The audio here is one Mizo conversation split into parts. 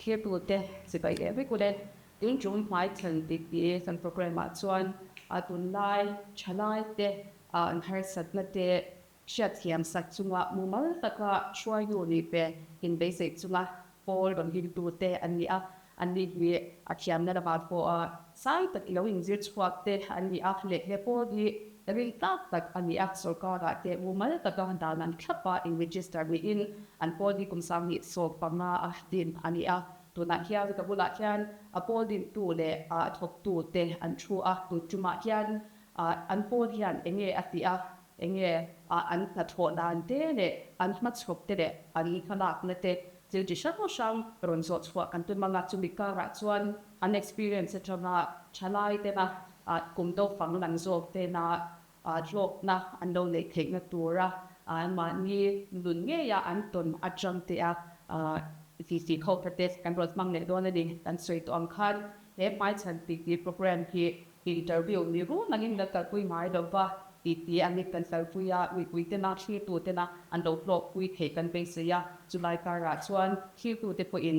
Thirtute chibai leh vek ule. Tin chung hmaichhan tih tih kan programme ah chuan tunlai thalai te an harsatna te hriatthiam sak chunga mumal taka hruaitu nih ve inbeisei chunga pawl rawn hlimtute an ni a. Anni hi a thiamna lamah pawh sang tak i lo inzir chhuak te an ni a, leh he pawl hi ring tlak tak a ni a, sorkarah te mumal taka dan an thlap a, in register niin an pawl hi kum 2015 a din a ni a. Tunah hian ka bulah hian a pawl dintu leh a thawktu te an thu a, tun tumah hian an pawl hian eng nge a tih a, eng nge an hnathawh dan te leh an hmachhawp te leh an hmalakna te thil chi hrang hrang rawn zawh chhuah kan tum ang a, chumi karah chuan an experience atanga thalai tena kum naupang lam zawk tena hlawkna an lo neih theihna tura mahni nun ngeia an tawn atang te a titi ho kha te kan rawn hmang leh dawn a ni. Kan sawi tawh ang khan he hmaichhan titi programme hi Interview ni run angin kan kalpui ngai lo va, titi angin kan kalpui a, mipui tena thlirtu tena an lo hlawkpui theih kan beisei a, chulai karah chuan thlirtu te pawhin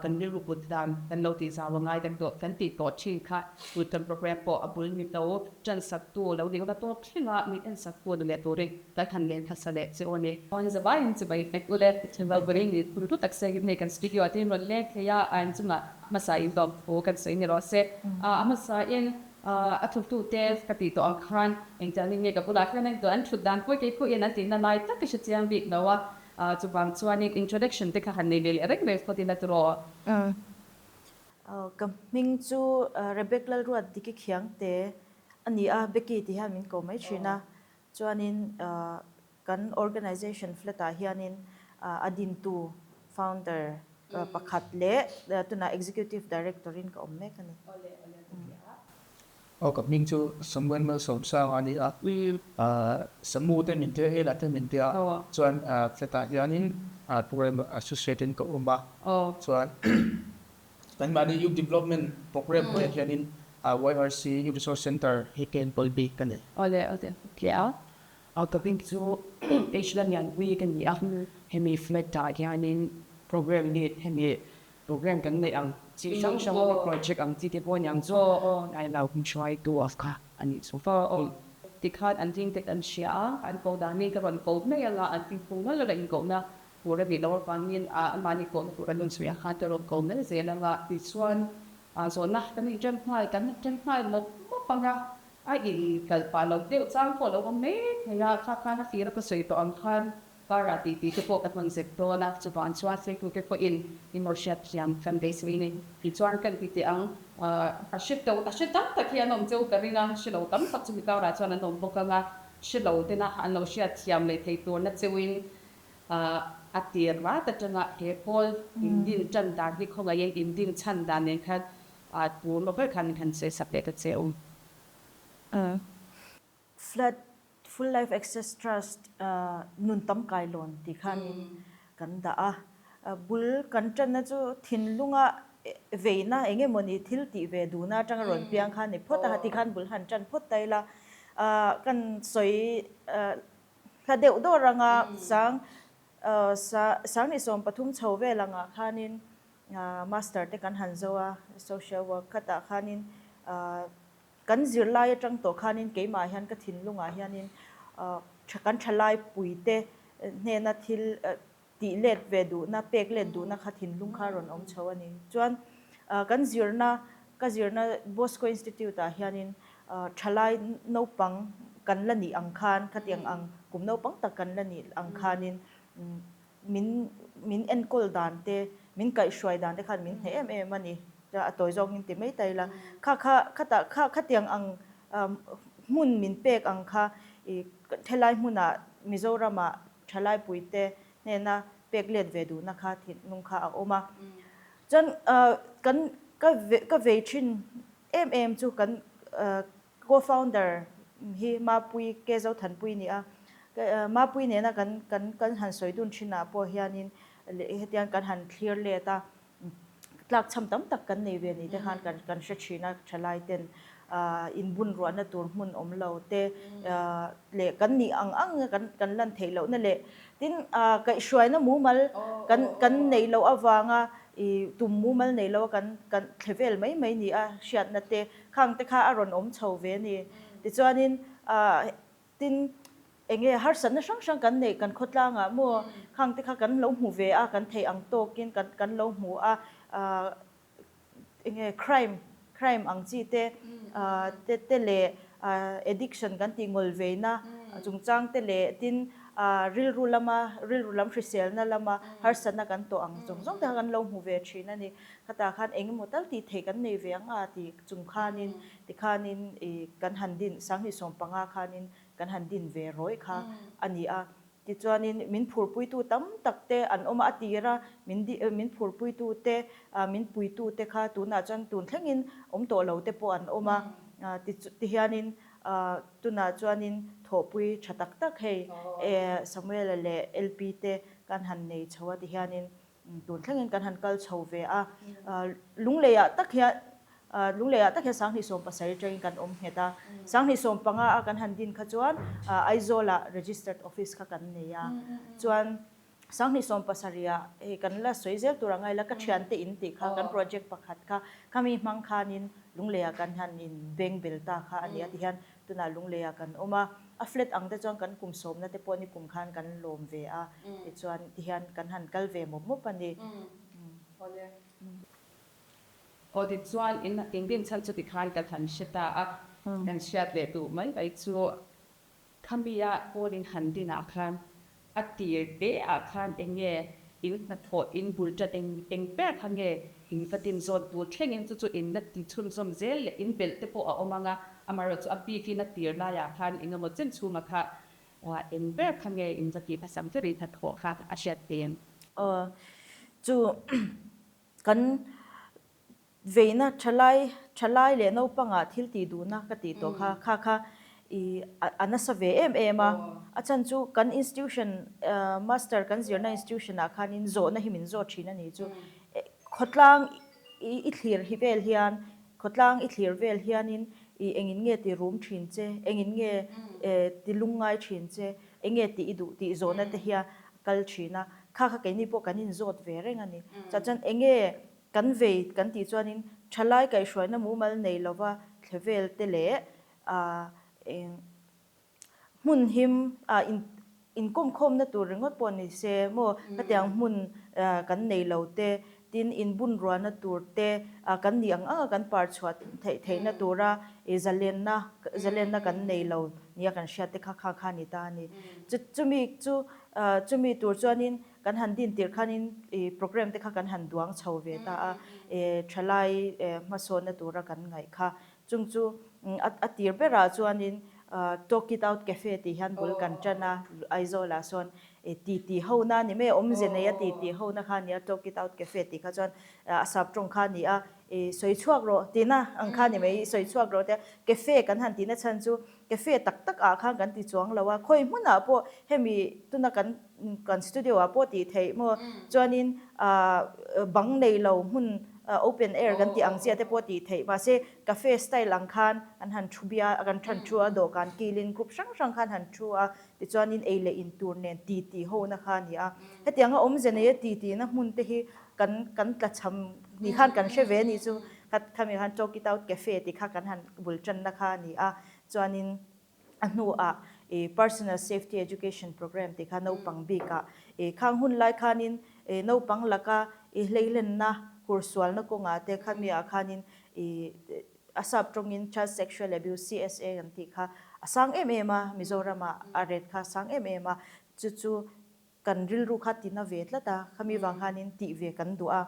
kan rilru put dan kan lo tih zau a ngai kan tawh kan tih tawh thin kha tun kan program pawh a bul ni lo tan saktu lo ni ula tawp thleng a min en saktu ni leh turin kan han len hmasa leh che aw ni. Awn zavaiin chibai fek ule, Valbury ni hlu tak se hei kan studio ah te in rawn leng thei a, a inchungah Hmasa in dawm thu kan sawi ni rawh se. A hmasa in a thuttu te ka tih tawh ang khan engtiangin nge ka bulah hian an an thut dan pawh kei pawhin an tihna lai tak ka hre chiang bik lo a. Chuvang chuanin introduction te kha han nei ve leh reng reng phawt ila tiraw. Ka hming chu Rebek Lalruat Diki Khiangte a ni a, Becky ti hian min ko mai thin a. Chuanin Kan organization flat ah hianin a dintu, founder, pakhat leh tunah executive director in ka awm mek a ni. Aw ka hming chu Samuel Malsawmsanga a ni a, Samu te min tia, Ela te min tia, chuan flat ah hianin program associate in ka awm a, chuan kan mahni youth development program hnuaiah hianin YRC Youth Resource Centre hi ka enkawl bik a ni. Awle awle tia. A ka hming chu H Lanianpui ka ni a, hemi flat ah hianin program lead hemi program kan neih ang chi hrang hrang project ang chi te pawh a ni ang chu I lo hruaitu a kha a nih chu. Tikhan an ding te kan hria a, an ko danin ka rawn ko mai anga an fimkhur ngal a inkohna tur a nih loh avangin mahni kohna tur an rawn sawi a khan ka rawn ko mai zel anga tichuan zawhna kan inṭan nghal kan inṭan nghal mawp mawp anga A in kal pah lo deuh chang pawh lo awm mai thei a, kha khan a fir a ka sawi tawh ang khan car ah tih tih te pawh ka hman zet dawn a, chuvang chuan Facebook te pawhin in lo hriat thiam kan beisei a ni. Tichuan kan ti teh ang, a hre to a hre tam tak hi an awm cheu ka ring a, hre lo tam tak chu mi car ah chuan an awm bawk ang a, hre lo tena an lo hriat thiam leh thei turna cheuin a tir rat atanga he pawl in din tan dan hi khawngaihin in din chhan dan nen khan A tur lo ber khan min han sawi sak leh ta che u. Flat Full Life Access Trust nun tam kai lawn tih khanin kan dah a. Bul kan tanna chu thinlunga veina eng emawni thil tih ve duhna atanga rawn piang kha a ni phawt a, hati khan bul han tan phawt ta ila kan sawi hla deuh dawr anga sang sang ni 13 chho vel angah khanin Master te kan han zo a, social work khatah khanin kan zirlai atang tawh khanin keimah hian ka thinlungah hianin kan thalai puite hnena thil tih let ve duhna, pek let duhna kha thinlung kha rawn awm chho a ni. Chuan kan zirna, ka zirna Bosco Institute ah hianin thalai naupang kan la nih ang khan, khatiang ang kum naupang tak kan la nih ang khanin Min min enkawl dan te, min kaihhruai dan te khan min hneh em em a ni. A tawi zawk in ti mai ta ila. Kha kha khatah kha khatiang ang hmun min pek ang kha i helai hmunah Mizoramah Thalaipui te hnena pek let ve duhna kha thinlung kha a awm a. Chuan kan ka ka vei thin em em chu kan Co-founder hi Mapui Ke Zothanpui ni a, Mapui nena kan kan kan han sawi dun thinah pawh hianin hetiang kan han thlir let a, tlakchham tam tak kan nei ve ni te khan kan kan hre thin a, thalai ten inbun ruahna tur hmun awm lo te leh kan nih ang ang kan kan lan theih lohna leh tin kaihhruaina mumal kan kan neih loh avanga. I tum mumal nei lo a kan kan thle vel mai mai ni a hriatna te khang te kha a rawn awm chho ve a ni. Tichuanin ah tin eng nge harsatna hrang hrang kan neih kan khawtlangah maw khang te kha kan lo hmu ve a kan theih ang tawkin kan kan lo hmu a ah eng nge crime crime ang chi te ah te te leh ah addiction kan tih ngawl veina chungchang te leh tin ah rilru lama rilru lam hriselna lama harsatna kan tawh ang zawng zawng te kha kan lo hmu ve thin a ni. Khatah khan eng emaw tal tih theih kan nei ve ang a tih chung khanin tikhanin ih kan han din 2015 khanin kan han din ve rawih kha a ni a. Tichuanin min phurpuitu tam tak te an awm a, a tir a, min di min phurpuitu te, min puitu te kha tunah chuan tun thlengin awm tawh lo te pawh an awm a, tihianin tunah chuanin thawhpui tha tak tak hei Samuela leh LP te kan han nei chho a tihianin Tun thlengin kan han kal chho ve a, Lungleiah tak hian Lungleiah tak hian 2070 atangin kan awm nghet a, 2015 a kan han din kha chuan Aizawlah registered office kha kan nei a, chuan 2017 ah hei kan la sawi zel tur ang a ila ka thiante in tih kha kan project pakhat kha khami hmang khanin Lungleiah kan han in beng bel ta kha a ni a tihian Tunah Lungleiah kan awm a, a flat ang te chuan kan kum sawmna te pawh ni kum khan kan lawm ve a, tichuan tihian kan han kal ve mawp mawp a ni. Awle. Aw tichuan in in din chhan chu tikhan kan han hre ta a, kan hriat leh duh mai mai chu khami-a pawl in han dinah khan A tir te ah khan eng nge in hnathawh in bul ṭat eng eng ber kha nge in va din zawn tur thleng in chu chu in la ti chhunzawm zel leh in belh te pawh a awm ang a, amaherawh chu a bik in a tir lai ah khan eng emaw chen chhung ah kha eng ber kha nge in va tih hmasam ber in hnathawh kha a hriat thei em? Aw chu kan Veina thalai, thalai leh naupangah thil tih duhna ka tih tawh kha, kha kha i a nasa ve em em a. A chhan chu kan institution, master kan zirna institution ah khanin zawhna hi min zawt thin a ni chu. Khawtlang i thlir hi vel hian, khawtlang i thlir vel hianin i engin nge ti rum thin che, engin nge ti lungngai thin che, enge tih i duh tih zawhna te hian a kal thin a. Kha kha keini pawh kan inzawt ve reng a ni. Chuan enge Kan vei kan tih chuanin thalai kaihhruaina mumal nei lova thle vel te leh eng hmun him inkawmkhawmna tur ringawt pawh ni se maw khatiang hmun kan nei lo te tin inbunruahna tur te kan nih ang anga kan par chhuah theih theihna tura zalenna zalenna kan nei lo nia kan hriat te kha kha kha a ni ta a ni. Chumi chu chumi tur chuanin Kan han din tir khanin i programme te kha kan han duang chho ve ta a, e thalai hmasawnna tura kan ngaih kha. Chung chu a tir berah chuanin Talk It Out Cafe tih hian bul kan tan a, Aizawlah sawn e ti ti ho na ni mai a, awmze nei a ti ti ho na kha a ni a, Talk It Out Cafe tih kha chuan a sap tawng kha a ni a, i sawi chhuak rawh tihna ang kha a ni mai, i sawi chhuak rawh tia cafe kan han tihna chhan chu Cafe tak tak ah khan kan ti chuang lo a, khawi hmunah pawh hemi tuna kan kan studio ah pawh tih theih maw chuanin ah bang nei lo hmun open air kan tih ang chiah te pawh tih theih mahse cafe style ang khan an han thu bia kan han thu a dawhkan kilin group hrang hrang khan han thu a tichuanin ei leh in tur nen ti ti ho na kha a ni a hetianga awmze nei a ti ti na hmun te hi kan kan tlachham ni khan kan hre ve a nih chu kha khami khan talk it out cafe tih kha kan han bul tanna kha a ni a Chuanin a hnuah ih Personal Safety Education Programme tih kha naupang bikah ih khang hun lai khanin ih naupang laka ih hleihlenna hursualna kawngah te khamiah khanin ih a sap tawngin Child Sexual Abuse, CSA, kan tih kha a sang em em a, Mizoramah a ret kha a sang em em a, chu chu Kan rilru kha tina ve tlat a, khami vang khanin tih ve kan duh a.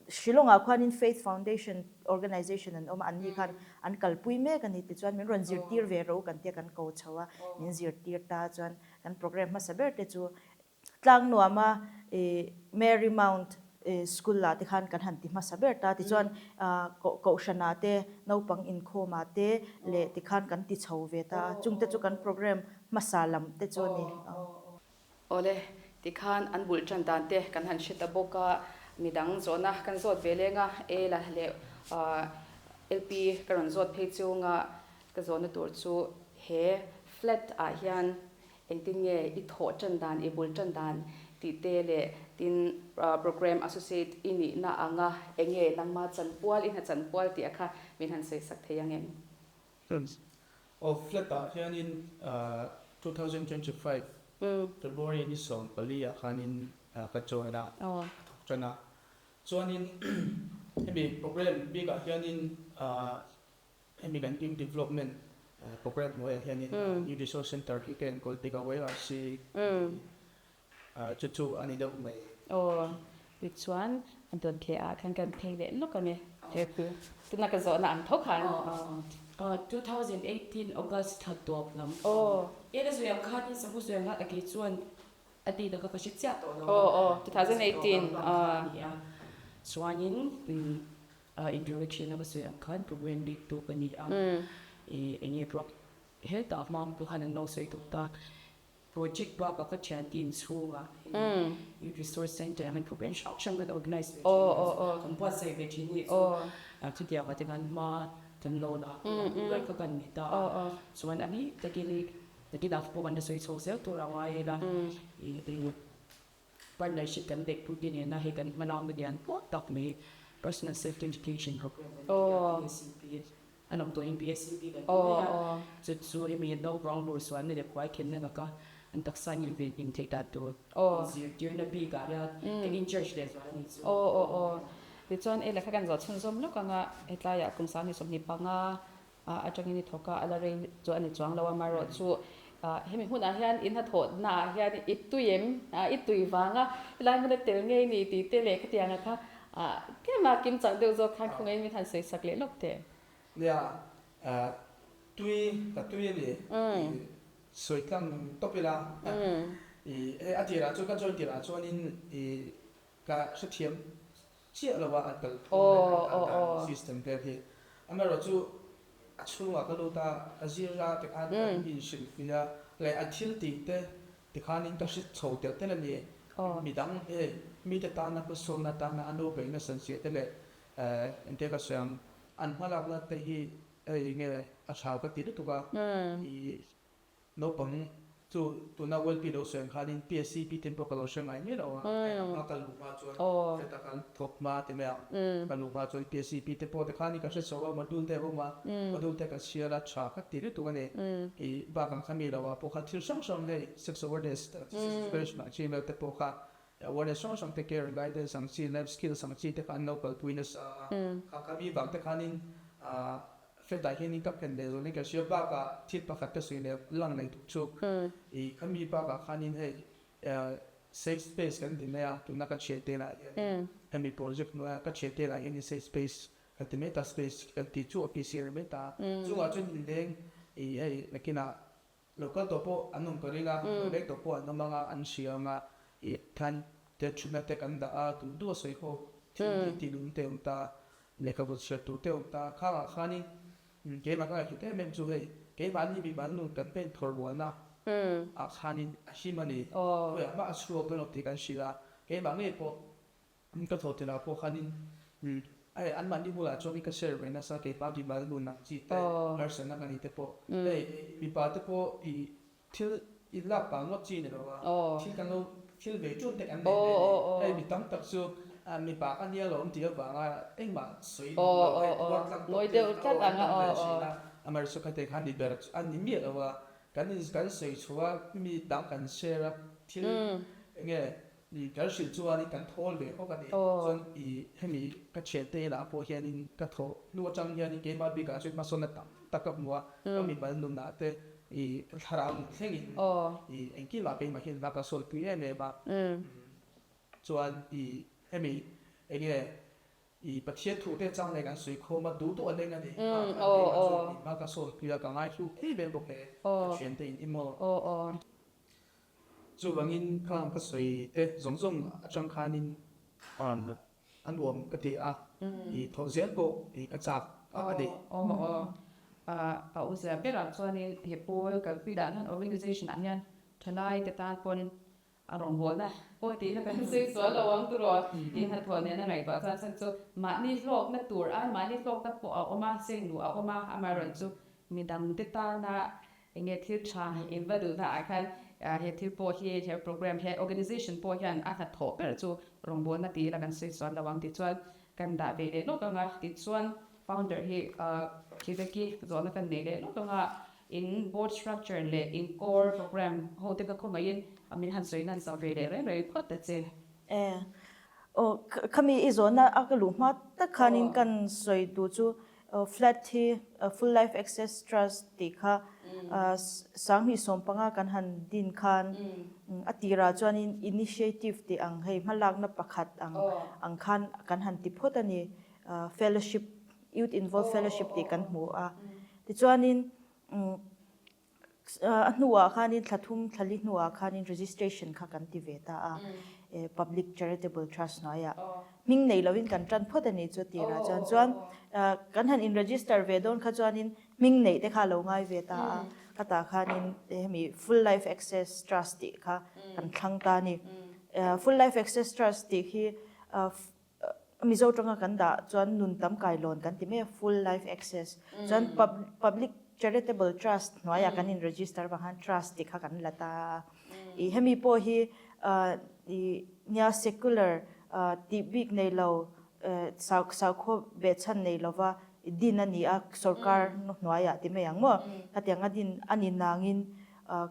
Shillong-ah khuanin Faith Foundation Organization an awm a, anni khan an kalpui mek a ni. Tichuan min rawn zirtir ve rawh u kan tia kan ko chho a, min zirtir ta chuan kan programme hmasa ber te chu Tlangnuama Mary Mount School ah te khan kan han ti hmasa ber ta. Tichuan Kohhranah te, naupang inkhawmah te leh tikhan kan ti chho ve ta a, chungte chu kan programme hmasa lam te chu a ni. Awle, tikhan an bul tan dan te kan han hre ta bawk a, midang zawhna kan zawt ve leng a, A la leh LP ka rawn zawt phei chunga ka zawhna tur chu he flat ah hian engtin nge i thawh tan dan, i bul tan dan tih te leh Tin, Programme Associate i nihna anga enge nangma chanpual i hna chanpual tih a kha min han sawi sak thei ang em? Aw, flat ah hianin 2025 February ni 14 ah khanin ka join a, ka thawk tan a. Chuanin hemi programme bikah hianin hemi kan youth development programme hnuaiah hianin Youth Resource Centre hi ka enkawl bik a, YRC chu chu a ni deuh mai. Aw, tichuan a dawn theh ah khan kan phei leh lawk ang e. Tuna ka zawhna ang tho khan. Aw, 2018 August thla tawp lam. Ela zui ang khan in sahu zui ang a kei chuan A ti tak a ka hre chiah tawh lo a. Aw aw, 2018 a ni a. Chuanin introduction a ka sawi ang khan program bik tu ka ni a. Eng nge pro hetah hma pawh khan an lo sawi tawh ta. Project bakah ka thian team chhungah Youth Resource Centre ang hian program hrang hrang kan organize ve thin a. Kan buatsaih ve thin hi chu chutiang ah te khan hma kan lo la a ka kan ni ta a. Chuan a ni takin Nakinah pawh kan la sawi chho zel tur a ngai ila, i partnership kan neih pui te nena hei kan hma lak na lian pawh tak mai Personal Safety Education Program kan tih a, PSEP a lang tawhin PSEP kan ti mai a, chu chu hemi naupang hmur sualna leh khuai khenna laka an taksa in inven him theih dan tur zirtirna bikah hian kan in charge leh zual a ni chu. Aw aw aw tichuan ei lehkha kan zawh chhunzawm lawk anga hetlaiah kum 25 atangin i thawk a, a la rei chu a ni chuang lo a, amaherawh chu hemi hmunah hian in hnathawhna ah hian i tui em, i tui vang a, helai hmuna tel ngei ni tih te leh khatianga kha tlem a kim chak deuh zawk khan khawngaihin min han sawi sak leh lawk teh. Nia, tui ka tui a ni, sawi tlang tawp ila, i hei a tirah chuan ka join tirah chuanin i ka hrethiam chiah lo a an kal phung leh an kal dan system vel hi. Amaherawh chu a chhungah ka lut a, a zir a tikhan an inhrilh pui a leh an thil tih te tikhanin ka hre chho telh telh a ni. Midang hei mite tana hmasawnna tana an lo beihna sansiah te leh engtia ka sawi ang an hmalakna te hi hei nge a tha ka ti lutuk a i Naupang chu tuna World lo sawi ang khanin PSCP te pawh ka lo hre ngai miah lo a, a hma ka luh hma chuan heta kan thawk hma ti mai ang, ka luh hma chuan PSCP te pawh tikhanin ka hre chho a, module te a awm a, module te ka chhiar a, tha ka ti lutuk a ni. I bakah kha mi lo ah pawh kha thil hrang hrang hei sex awareness, sex education ang chi vel te pawh kha awareness hrang hrang te care guidance ang chi, life skills ang chi te kha an lo kalpui nasa a, kha kha mi vang te khanin Fetah hianin ka phen leh zawnin ka hria bakah thil pakhat ka sawi leh lang leh duh chu i khami bakah khanin hei safe space kan ti mai a, tuna ka thian te lah hianin hemi project hnuaia ka thian te lah hianin safe space kan ti mai ta, space kan tih chu office hi a ri mai ta, chungah chuan inleng i hei nakinah Local tawh pawh an awm ka ring a, lo leng tawh pawh an awm ang a, an hria ang a, ih khan te thutna te kan dah a, duh duh a sawi ho thil tih tih lung te awm ta, lehkhabu chhiar tur te awm ta, khangah khanin keimah ka ngaihhlut em em chu hei keimahni mi mahni kan pen thawr rualna ah khanin a him a ni, khawiah mah a chhuak dawn lo tih kan hrilh a, keimah ngei pawh Ka thawh tirah pawh khanin hei anmahni bulah chuan ka share ve nasa keipa mimal nun ang chi te harsatna ka nih te pawh hei mipa te pawh i thil i lak pah ngawt chi ni lo a thil kan lo thil ve ṭun te kan nei ve a ni hei mi tam tak chu mipa ka nia lo an tih avanga engmah sawi duh lo hei tuar tlang tawp te an awm ve thin a amaherawhchu kha te khan ni ber a ni miah lo a kan in kan sawi chhuah a mi dang kan share a thil enge Kan hrilh chuanin kan thawl ve hawk a ni. Chuan i hemi ka thiante inah pawh hianin ka thawh hnu atang hianin keimah bikah chuan hmasawnna tam tak ka hmu a, ka mimal nunah te i thlarau nun thlengin i engkimah keimah hian hma ka sawlpui em em a. Chuan i hemi enge I Pathian thu te chang leh kan sawi khawm a, duh duh a leng a ni. Keimah chuan i hma ka sawlpui a, ka ngaihlu em em bawk e, ka thiante in i maw? Chuvangin khang ka sawi te zawng zawng atang khanin a nuam ka ti a, i thawh zel pawh i ka chak a ni. A awmzia berah chuanin he pawl kalpui dan hian organization ah hian thalai te tan pawn a rawngbawlna pawh tihna kan sawi sual lo ang turaw tih hnathawh nena ngaihtuah chuan chhan chu mahni hlawkna tur a mahni hlawkna pawh a awm a, seng luh a awm a, amaherawhchu midangte tana Enge thil tha in va duhna ah khan He thil pawh hi he program he organization pawh hian a hnathawh ber chu rawngbawlna ti ila kan sawi chuan lo ang tichuan kan dah ve leh lawk ang a. Tichuan founder hi Viveki zawhna kan nei leh lawk ang a, in board structure leh in core program ho te ka khawngaihin min han sawi nan chauh ve leh reng reng phawt ta che. E. Aw khami i zawhna a ka luh hma tak khanin kan sawi duh chu Flat hi Full Life Access Trust tih kha 2015 kan han din khan a tirah chuanin initiative tih ang hei hmalakna pakhat ang ang khan kan han ti phawt a ni. Fellowship, Youth Involved Fellowship tih kan hmu a. Tichuanin A hnuah khanin thla thum thla li hnuah khanin registration kha kan ti ve ta a, Public Charitable Trust hnuaiah hming nei lovin kan tan phawt a ni chu tirah chuan chuan kan han in register ve dawn kha chuanin hming neih te kha a lo ngai ve ta a, khatah khanin hemi Full Life Access Trust tih kha kan thlang ta a ni. Full Life Access Trust tih hi Mizo tanga kan dah chuan nun tam kailawn kan ti mai a, full life access. Chuan public charitable trust hnuaiah kan in register vang khan trust tih kha kan la ta a. I hemi pawh hi i nia secular tih bik nei lo sakhaw behchhan nei lova din a ni a, sorkar hnuaiah ti mai ang maw. Khatianga din a ni nangin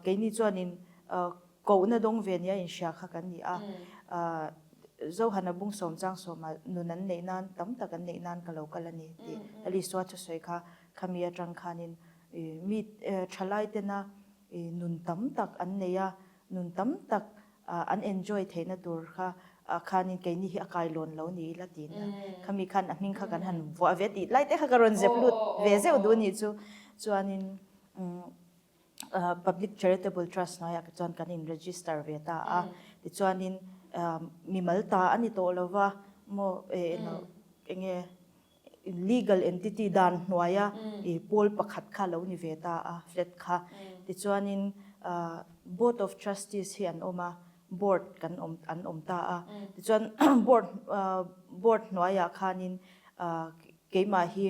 keini chuanin Kohna dawng ve nia inhria kha kan ni a, Zohana bung sawm chang sawma nun an neih nan tam tak an neih nan ka lo kal a ni tih Elisua thusawi kha khami atang khanin mi thalai tena nun tam tak an nei a, nun tam tak an enjoy theihna tur kha khanin keini hi a kailawn lo ni ila tiin khami khan a hming kha kan han vuah ve tih lai te kha ka rawn zep lut ve zeuh duh a nih chu. Chuanin Public Charitable Trust hnuaiah chuan kan in register ve ta a, tichuanin mimal ta a ni tawh lo va, maw enge legal entity dan hnuaia pawl pakhat kha lo ni ve ta a flat kha. Tichuanin Board of Trustees hi an awm a, board kan awm an awm ta a, tichuan board board hnuaiah khanin keimah hi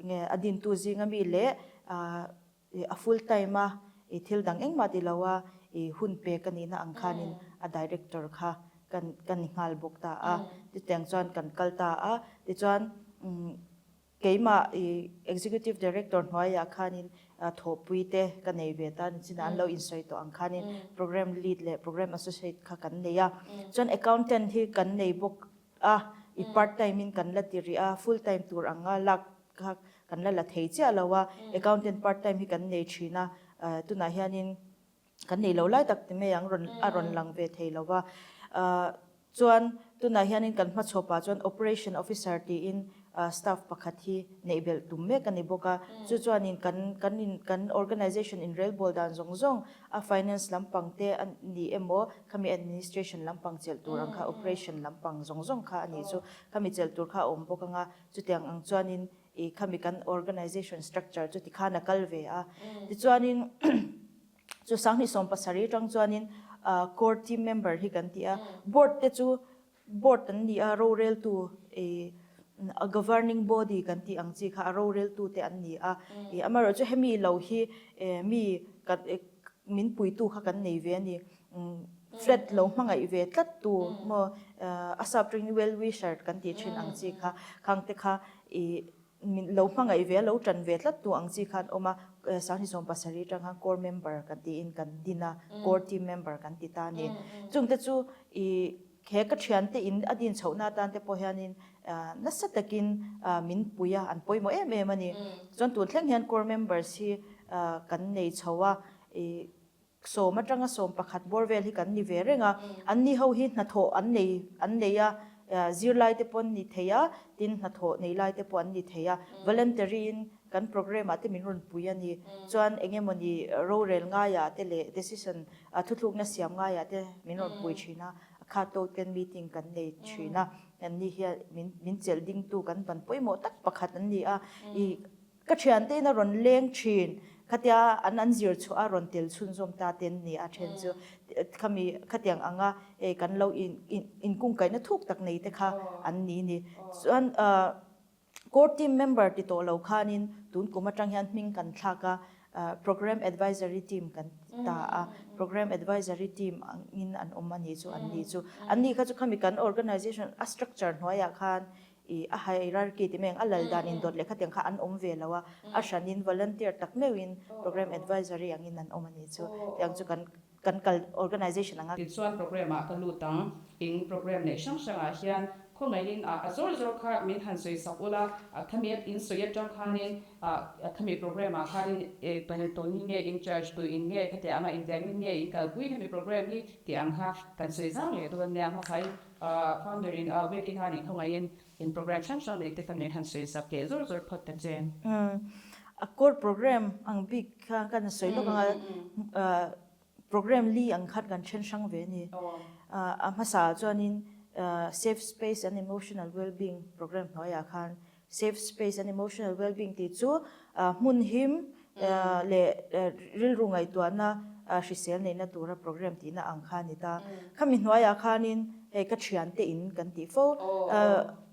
Nge a dintu zinga mi leh a full time a i thil dang engmah ti lo a i hun pek a nihna ang khanin a director kha kan ka ni nghal bawk ta a. Chutiang chuan kan kal ta a. Tichuan keimah i executive director hnuaiah khanin thawhpui te ka nei ve ta nichinah an lo insawi tawh ang khanin program lead leh program associate kha kan nei a. Chuan accountant hi kan nei bawk a, i part time in kan la ti rih a, full time tur anga lak kha kan la la thei chiah lo a, accountant part time hi kan nei thin a, tunah hianin kan nei lo lai tak ti mai ang rawn a rawn lang ve thei lo va, chuan tunah hianin kan hmachhawpah chuan operation officer tiin staff pakhat hi neih belh tum mek a ni bawk a, chu chuanin kan kan in kan organization inrelbawl dan zawng zawng a finance lampang te a ni emaw khami administration lampang chelh tur ang kha operation lampang zawng zawng kha a nih chu khami chelh tur kha a awm bawk anga chutiang ang chuanin ih khami kan organization structure chu tikhan a kal ve a tichuanin chu 2017 atang chuanin core team member hi kan ti a board te chu Board an ni a, roreltu ih a governing body kan tih ang chi kha a roreltu te an ni a. Ih amaherawhchu hemi lo hi mi kan min puitu kha kan nei ve a ni. Flat lo hmangaih ve tlat tu maw a sap tawngin well wisher kan tih thin ang chi kha khang te kha ih Min lo hmangaih ve a, lo tan ve tlat tu ang chi khan awm a, 2017 atang khan core member kan tiin kan din a, core team member kan ti ta a ni. Chungte chu i he ka thiante in a din chhohna atan te pawh hianin nasa takin min pui a, an pawimawh em em a ni. Chuan tun thleng hian core members hi kan nei chho a, i Sawm atanga sawm pakhat bawr vel hi kan ni ve reng a, anni ho hi hnathawh an nei an nei a, zirlai te pawh an ni thei a, tin hnathawh nei lai te pawh an ni thei a, voluntary in kan programme ah te min rawn pui a ni, chuan eng emawni rorel ngaiah te leh decision thuthlukna siam ngaiah te min rawn pui thin a, a khat tawk ten meeting kan nei thin a, anni hian min min chelh dingtu kan ban pawimawh tak pakhat an ni a, i. Ka thiante in a rawn leng thin, khatia an an zir chhuah a rawn tel chhunzawm ta te an ni a then chu khami khatiang anga hei kan lo in in inkungkaihna thuk tak nei te kha an ni ni. Chuan core team member ti tawh lo khanin tun kum atang hian hming kan thlak a. Program Advisory Team kan ti ta a, Program Advisory Team angin an awm a ni chu an ni chu. An ni kha chu khami kan organization a structure hnuaiah khan ih a hierarchy ti mai ang a lal dan indawt leh khatiang kha an awm ve lo a, a hranin volunteer tak meuhin Program Advisory angin an awm a ni chu. Tiang chu kan kan kal organization anga. Tichuan program ah ka lut ang, eng program neih hrang hrang ah hian khawngaihin ah a zawr zawr kha min han sawi sak ula, khami in sawi atang khanin ah khami program ah khanin tawn hi nge in charge tu in nge khatiang anga inziahmin nge in kalpui hemi program hi tih ang kha kan sawi zau leh dawn nia hmakhai founder in ah vek i khanin khawngaihin in program hrang hrang neih te kha min han sawi sak leh zawr zawr phawt ta che. A core program ang bik kha kan sawi lawk anga program li ang khan kan then hrang ve a ni. A hmasa ah chuanin Safe Space and Emotional Wellbeing program hnuaiah khan Safe Space and Emotional Wellbeing tih chu hmun him leh rilru ngaihtuahna hrisel neihna tura program tihna ang kha a ni ta. Khami hnuaiah khanin hei ka thiante in kan tih fo.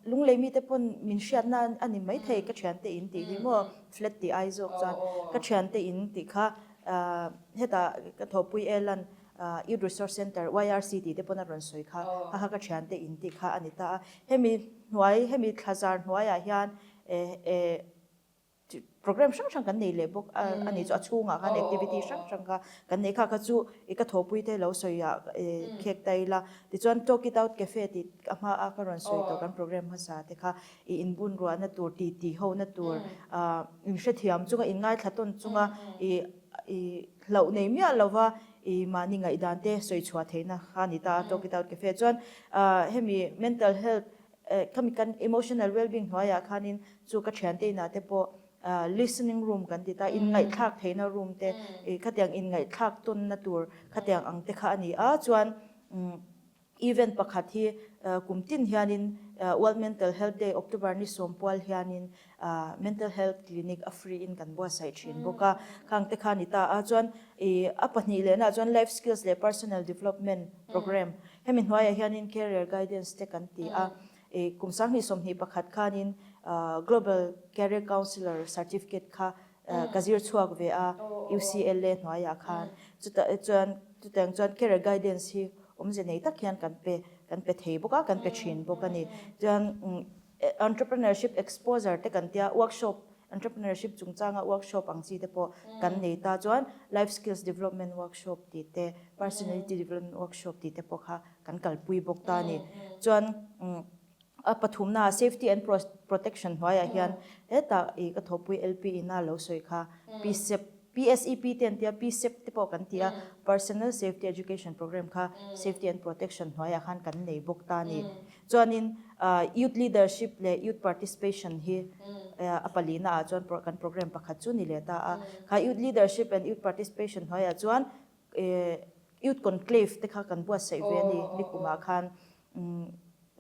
Lunglei mite pawn min hriatna a ni maithei ka thiante in tih hi maw flat tih ai zawk chuan ka thiante in tih kha hetah ka thawhpui Elan Youth Resource Centre, YRC tih te pawn a rawn sawi kha kha kha ka thiante in tih kha a ni ta a. Hemi hnuai hemi thlazar hnuaiah hian Program hrang hrang kan nei leh bawk a ni chu a chhungah khan activity hrang hrang kha kan nei kha kha chu i ka thawhpui te lo sawi ah khek ta ila tichuan talk it out cafe tih a hma a ka rawn sawi tawh kan program hmasa te kha i inbun ruahna tur ti ti ho na tur ah in hrethiam chunga in ngaithla tawn chunga i i hlauh nei miah lova i mahni ngaihdan te sawi chhuah theihna kha a ni ta a talk it out cafe chuan ah hemi mental health Khami kan emotional wellbeing hnuaiah khanin chu ka thiante inah te pawh listening room kan ti ta, inngaihthlak theihna room te, khatiang inngaihthlak tawnna tur khatiang ang te kha a ni a. Chuan event pakhat hi kum tin hianin World Mental Health Day October ni sawmpual hianin Mental Health Clinic a free in kan buatsaih thin bawk a, khang te kha a ni ta a. Chuan a pahnih lehna ah chuan Life Skills leh Personal Development Programme Hemi hnuaiah hianin Career Guidance te kan ti a, kum 2021 khanin Global Career Counsellor Certificate kha ka zir chhuak ve a UCLA hnuaiah khan. Chutah chuan chutiang chuan Career Guidance hi awmze nei tak hian kan pe kan pe thei bawk a, kan pe thin bawk a ni. Chuan Entrepreneurship Exposure te kan tia, workshop Entrepreneurship chungchanga workshop ang chi te pawh kan nei ta chuan Life Skills Development Workshop tih te, Personality Development Workshop tih te pawh kha kan kalpui bawk ta a ni. Chuan a pathumna Safety and Protection hnuaiah hian hetah ih ka thawhpui LP ina lo sawi kha PSEP, PSEP te an tia, PSEP te pawh kan ti a, Personal Safety Education Program kha Safety and Protection hnuaiah khan kan nei bawk ta a ni. Chuanin Youth Leadership leh Youth Participation hi a palina ah chuan kan program pakhat chu ni leh ta a. Kha Youth Leadership and Youth Participation hnuaiah chuan Youth Conclave te kha kan buatsaih ve a ni. Nikumah khan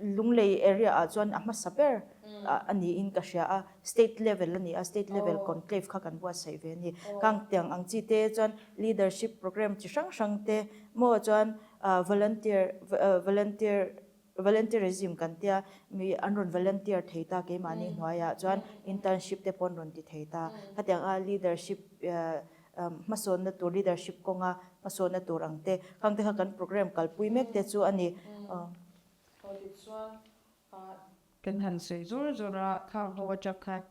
Lunglei area ah chuan a hmasa ber a niin ka hria a, State level a ni a, State level Conclave kha kan buatsaih ve a ni. Khang tiang ang chi te chuan Leadership program chi hrang hrang te maw chuan Volunteer Volunteer Volunteerism kan tia, mi an rawn volunteer thei ta keimahni hnuaiah chuan internship te pawh an rawn ti thei ta. Khatiang a leadership hmasawnna tur, leadership kawnga hmasawnna tur ang te, khang te kha kan program kalpui mek te chu a ni. Aw tichuan kan han sawi zawr zawr a, khang ho atang khan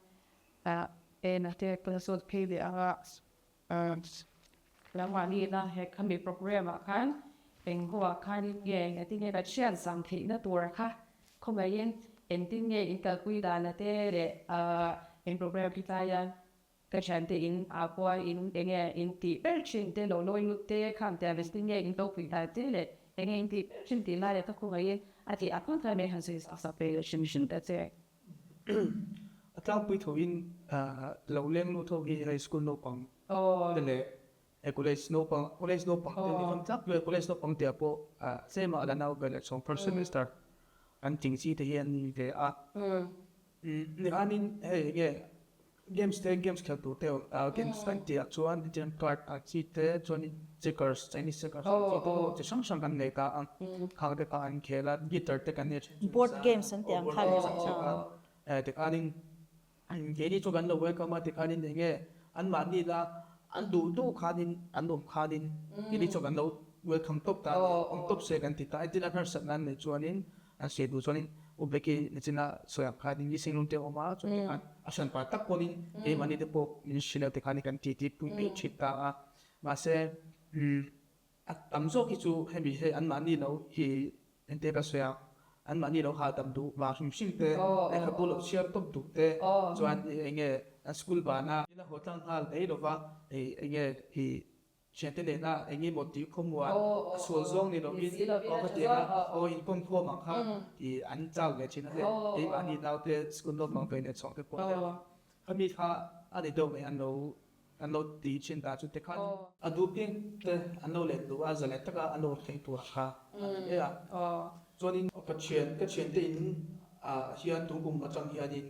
ena te kan zawt phei leh ang a. Lamah ina he khami program ah khan eng ho ah khan nge engtin nge kan hriat zang theihna tur kha khawngaihin engtin nge in kalpui dan a te leh eng program hi tlai a ka thiante in ah pawh in enge in tih ber thin te lo lawi lut te khang te engtin nge in lo pui dan te leh enge in tih ber thin tih lai a ka khawngaihin a tih ah khan khan mai han sawi sak sak ve leh hrim hrim ta che. A tlangpui thoin lo leng lut ho hi high school naupang te leh college naupang college naupang te ni fam tlak vel college naupang te ah pawh tlem ah la nau ve leh chhawng first semester an ting chi te hi an ni ve a. Nihanin hei enge Games te games khelh tur te ah games kan tih ah chuan hetiang card ah chi te chuanin checkers Chinese checkers ang chi te pawh chi hrang hrang kan nei ta a khang te kha an khel a guitar te kan nei thin chu Board games an tih ang kha board games an tih ang kha tikhanin keini chu kan lo welcome a tikhanin eng nge anmahni la. An duh duh khanin an awm khanin keini chuan kan lo welcome tawp ta a ni, awm tawp se kan ti ta. Engtin an harsat nan nei chuanin an sawi duh chuanin U Becky nichina sawi ang khanin meeting room te a awm a, chuan tikhan a hran par tak pawhin keimahni te pawh min hrilh a tikhanin kan titi pui mai thin ta a. Mahse a tam zawk hi chu hemi hei anmahni lo hi Engte ka sawi a, anmahni lo hahdam duh vang hrim hrim te, lehkhabu lo chhiar tawp duh te chuan eng nge an school bana ila haw tlang nghal mai lova eng nge i thiante nena eng emaw tih khawmuan a sual zawng ni lovin aw ka ti ang a, aw inpawm khawm ang kha i an chau ve thin a hei keimahni naute school naupang ve leh chhuak te pawh hian khami kha a ni deuh mai an lo An lo ti thin ta chu te khan a duh piang te an lo let duh a, zalen taka an lo thleng tur kha a ni mai a. Chuanin ka thian ka thiante in ah hian tun kum atang hianin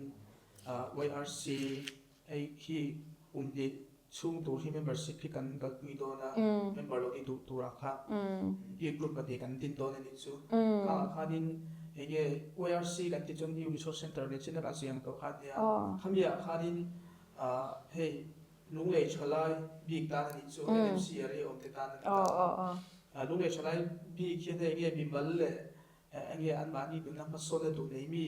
YRC hei hi kum hnih chhung tur hi membership hi kan kalpui dawn a, member lo ni duh turah kha hi group pahnih kan din dawn a nih chu. Khangah khanin eng nge YRC kan tih chuan New Resource Centre leh chin a kan sawi ang tawh kha a nia. Khami ah khanin Hei Lunglei Thalai bik tan a nih chu NMC a rei awm te tan a ni ta. Lunglei Thalai bik hian hei enge mimal leh enge anmahni nunna hmasawn a duh nei mi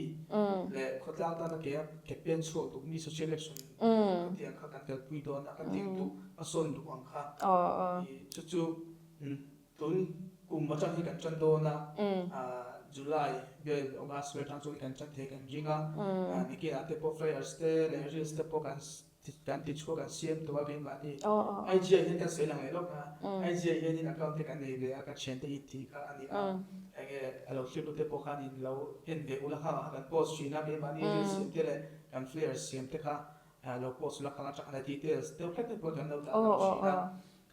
leh khawtlang tana ke a ke pen chhuak duh mi social action khatiang kha kan kalpui dawn a, khatiang duh hmasawn duh ang kha chu chu Tun kum atang hi kan tan dawn a, July vel August vel atang chuan kan tan thei kan ring a, nikinah te pawh flyers te leh reels te pawh kan kan ti chhuak kan siam tawh a keimahni IG ah hian kan sawi lang leh lawk a, IG ah hianin account te kan nei ve a ka thiante hi tih kha a ni a, enge a lo thlir tu te pawh khan in lo en ve ula kha kan post thin a keimahni reels siam te leh kan flyers siam te kha lo post ula khang atang khan a details deuh hlek te pawh kan lo dah lang thin a.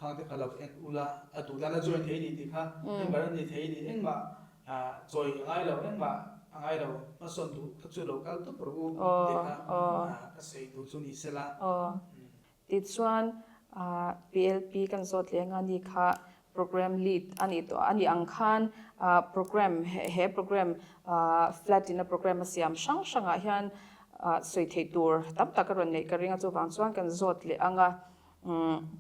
Khang te kha lo en ula, a duh dan a join thei ni tih kha member a ni thei ni engmah chawi a ngai lo, engmah a ngai lo, hmasawn duh kha chu lo kal tawp rawh u tih kha ka sawi duh chu ni sela. Tichuan PLP kan zawt leng a ni kha program lead a nih tawh a nih ang khan program he program flat in a program a siam hrang hrangah hian sawi theih tur tam tak a rawn neih ka ring a chuvang chuan kan zawt leh ang a.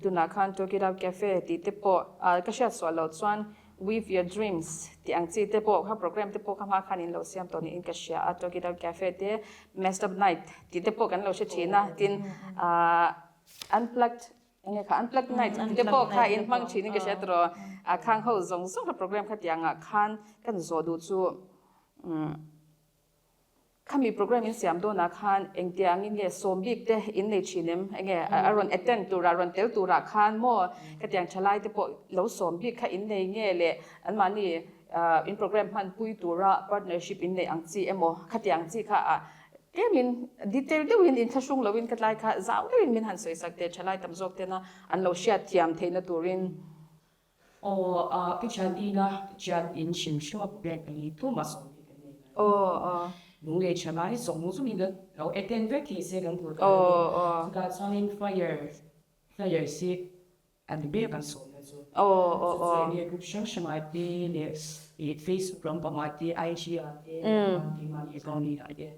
Tunah khan Talk It Out Cafe tih te pawh ka hriat suah loh chuan Weave Your Dreams tih ang chi te pawh kha program te pawh kha hma khan in lo siam tawh niin ka hria a, Talk It Out Cafe te Messed Up Night tih te pawh kan lo hre thin a, tin Unplugged eng nge kha Unplugged Night tih te pawh kha in hmang thin in ka hria tawh a, khang ho zawng zawng kha program kha tiangah khan kan zawh duh chu Khami program in siam dawnah khan engtiangin nge sawm bik te in nei thin em? Enge a rawn attend turah, rawn tel turah khan maw khatiang thalai te pawh lo sawm bik kha in nei nge le anmahni in program hmanpui tura partnership in nei ang chi emaw khatiang chi kha ah tlemin detail deuhin inthlahrung loin ka tlai kha zau deuhin min han sawisak teh thalai tam zawk tena an lo hriat thiam theihna turin. Aw a ka thian ina thian in hrim hruak vek a ni tum a sawm hi kan nei ngai a lunglei tha lai zawng zawng in lo attend vek thei se kan tur kan ni chutah chuanin flyer flyers hi an ber kan sawm na chu chu chu enge group hrang hrang ah te leh ih facebook lampang ah te IG ah te keimahni account ah te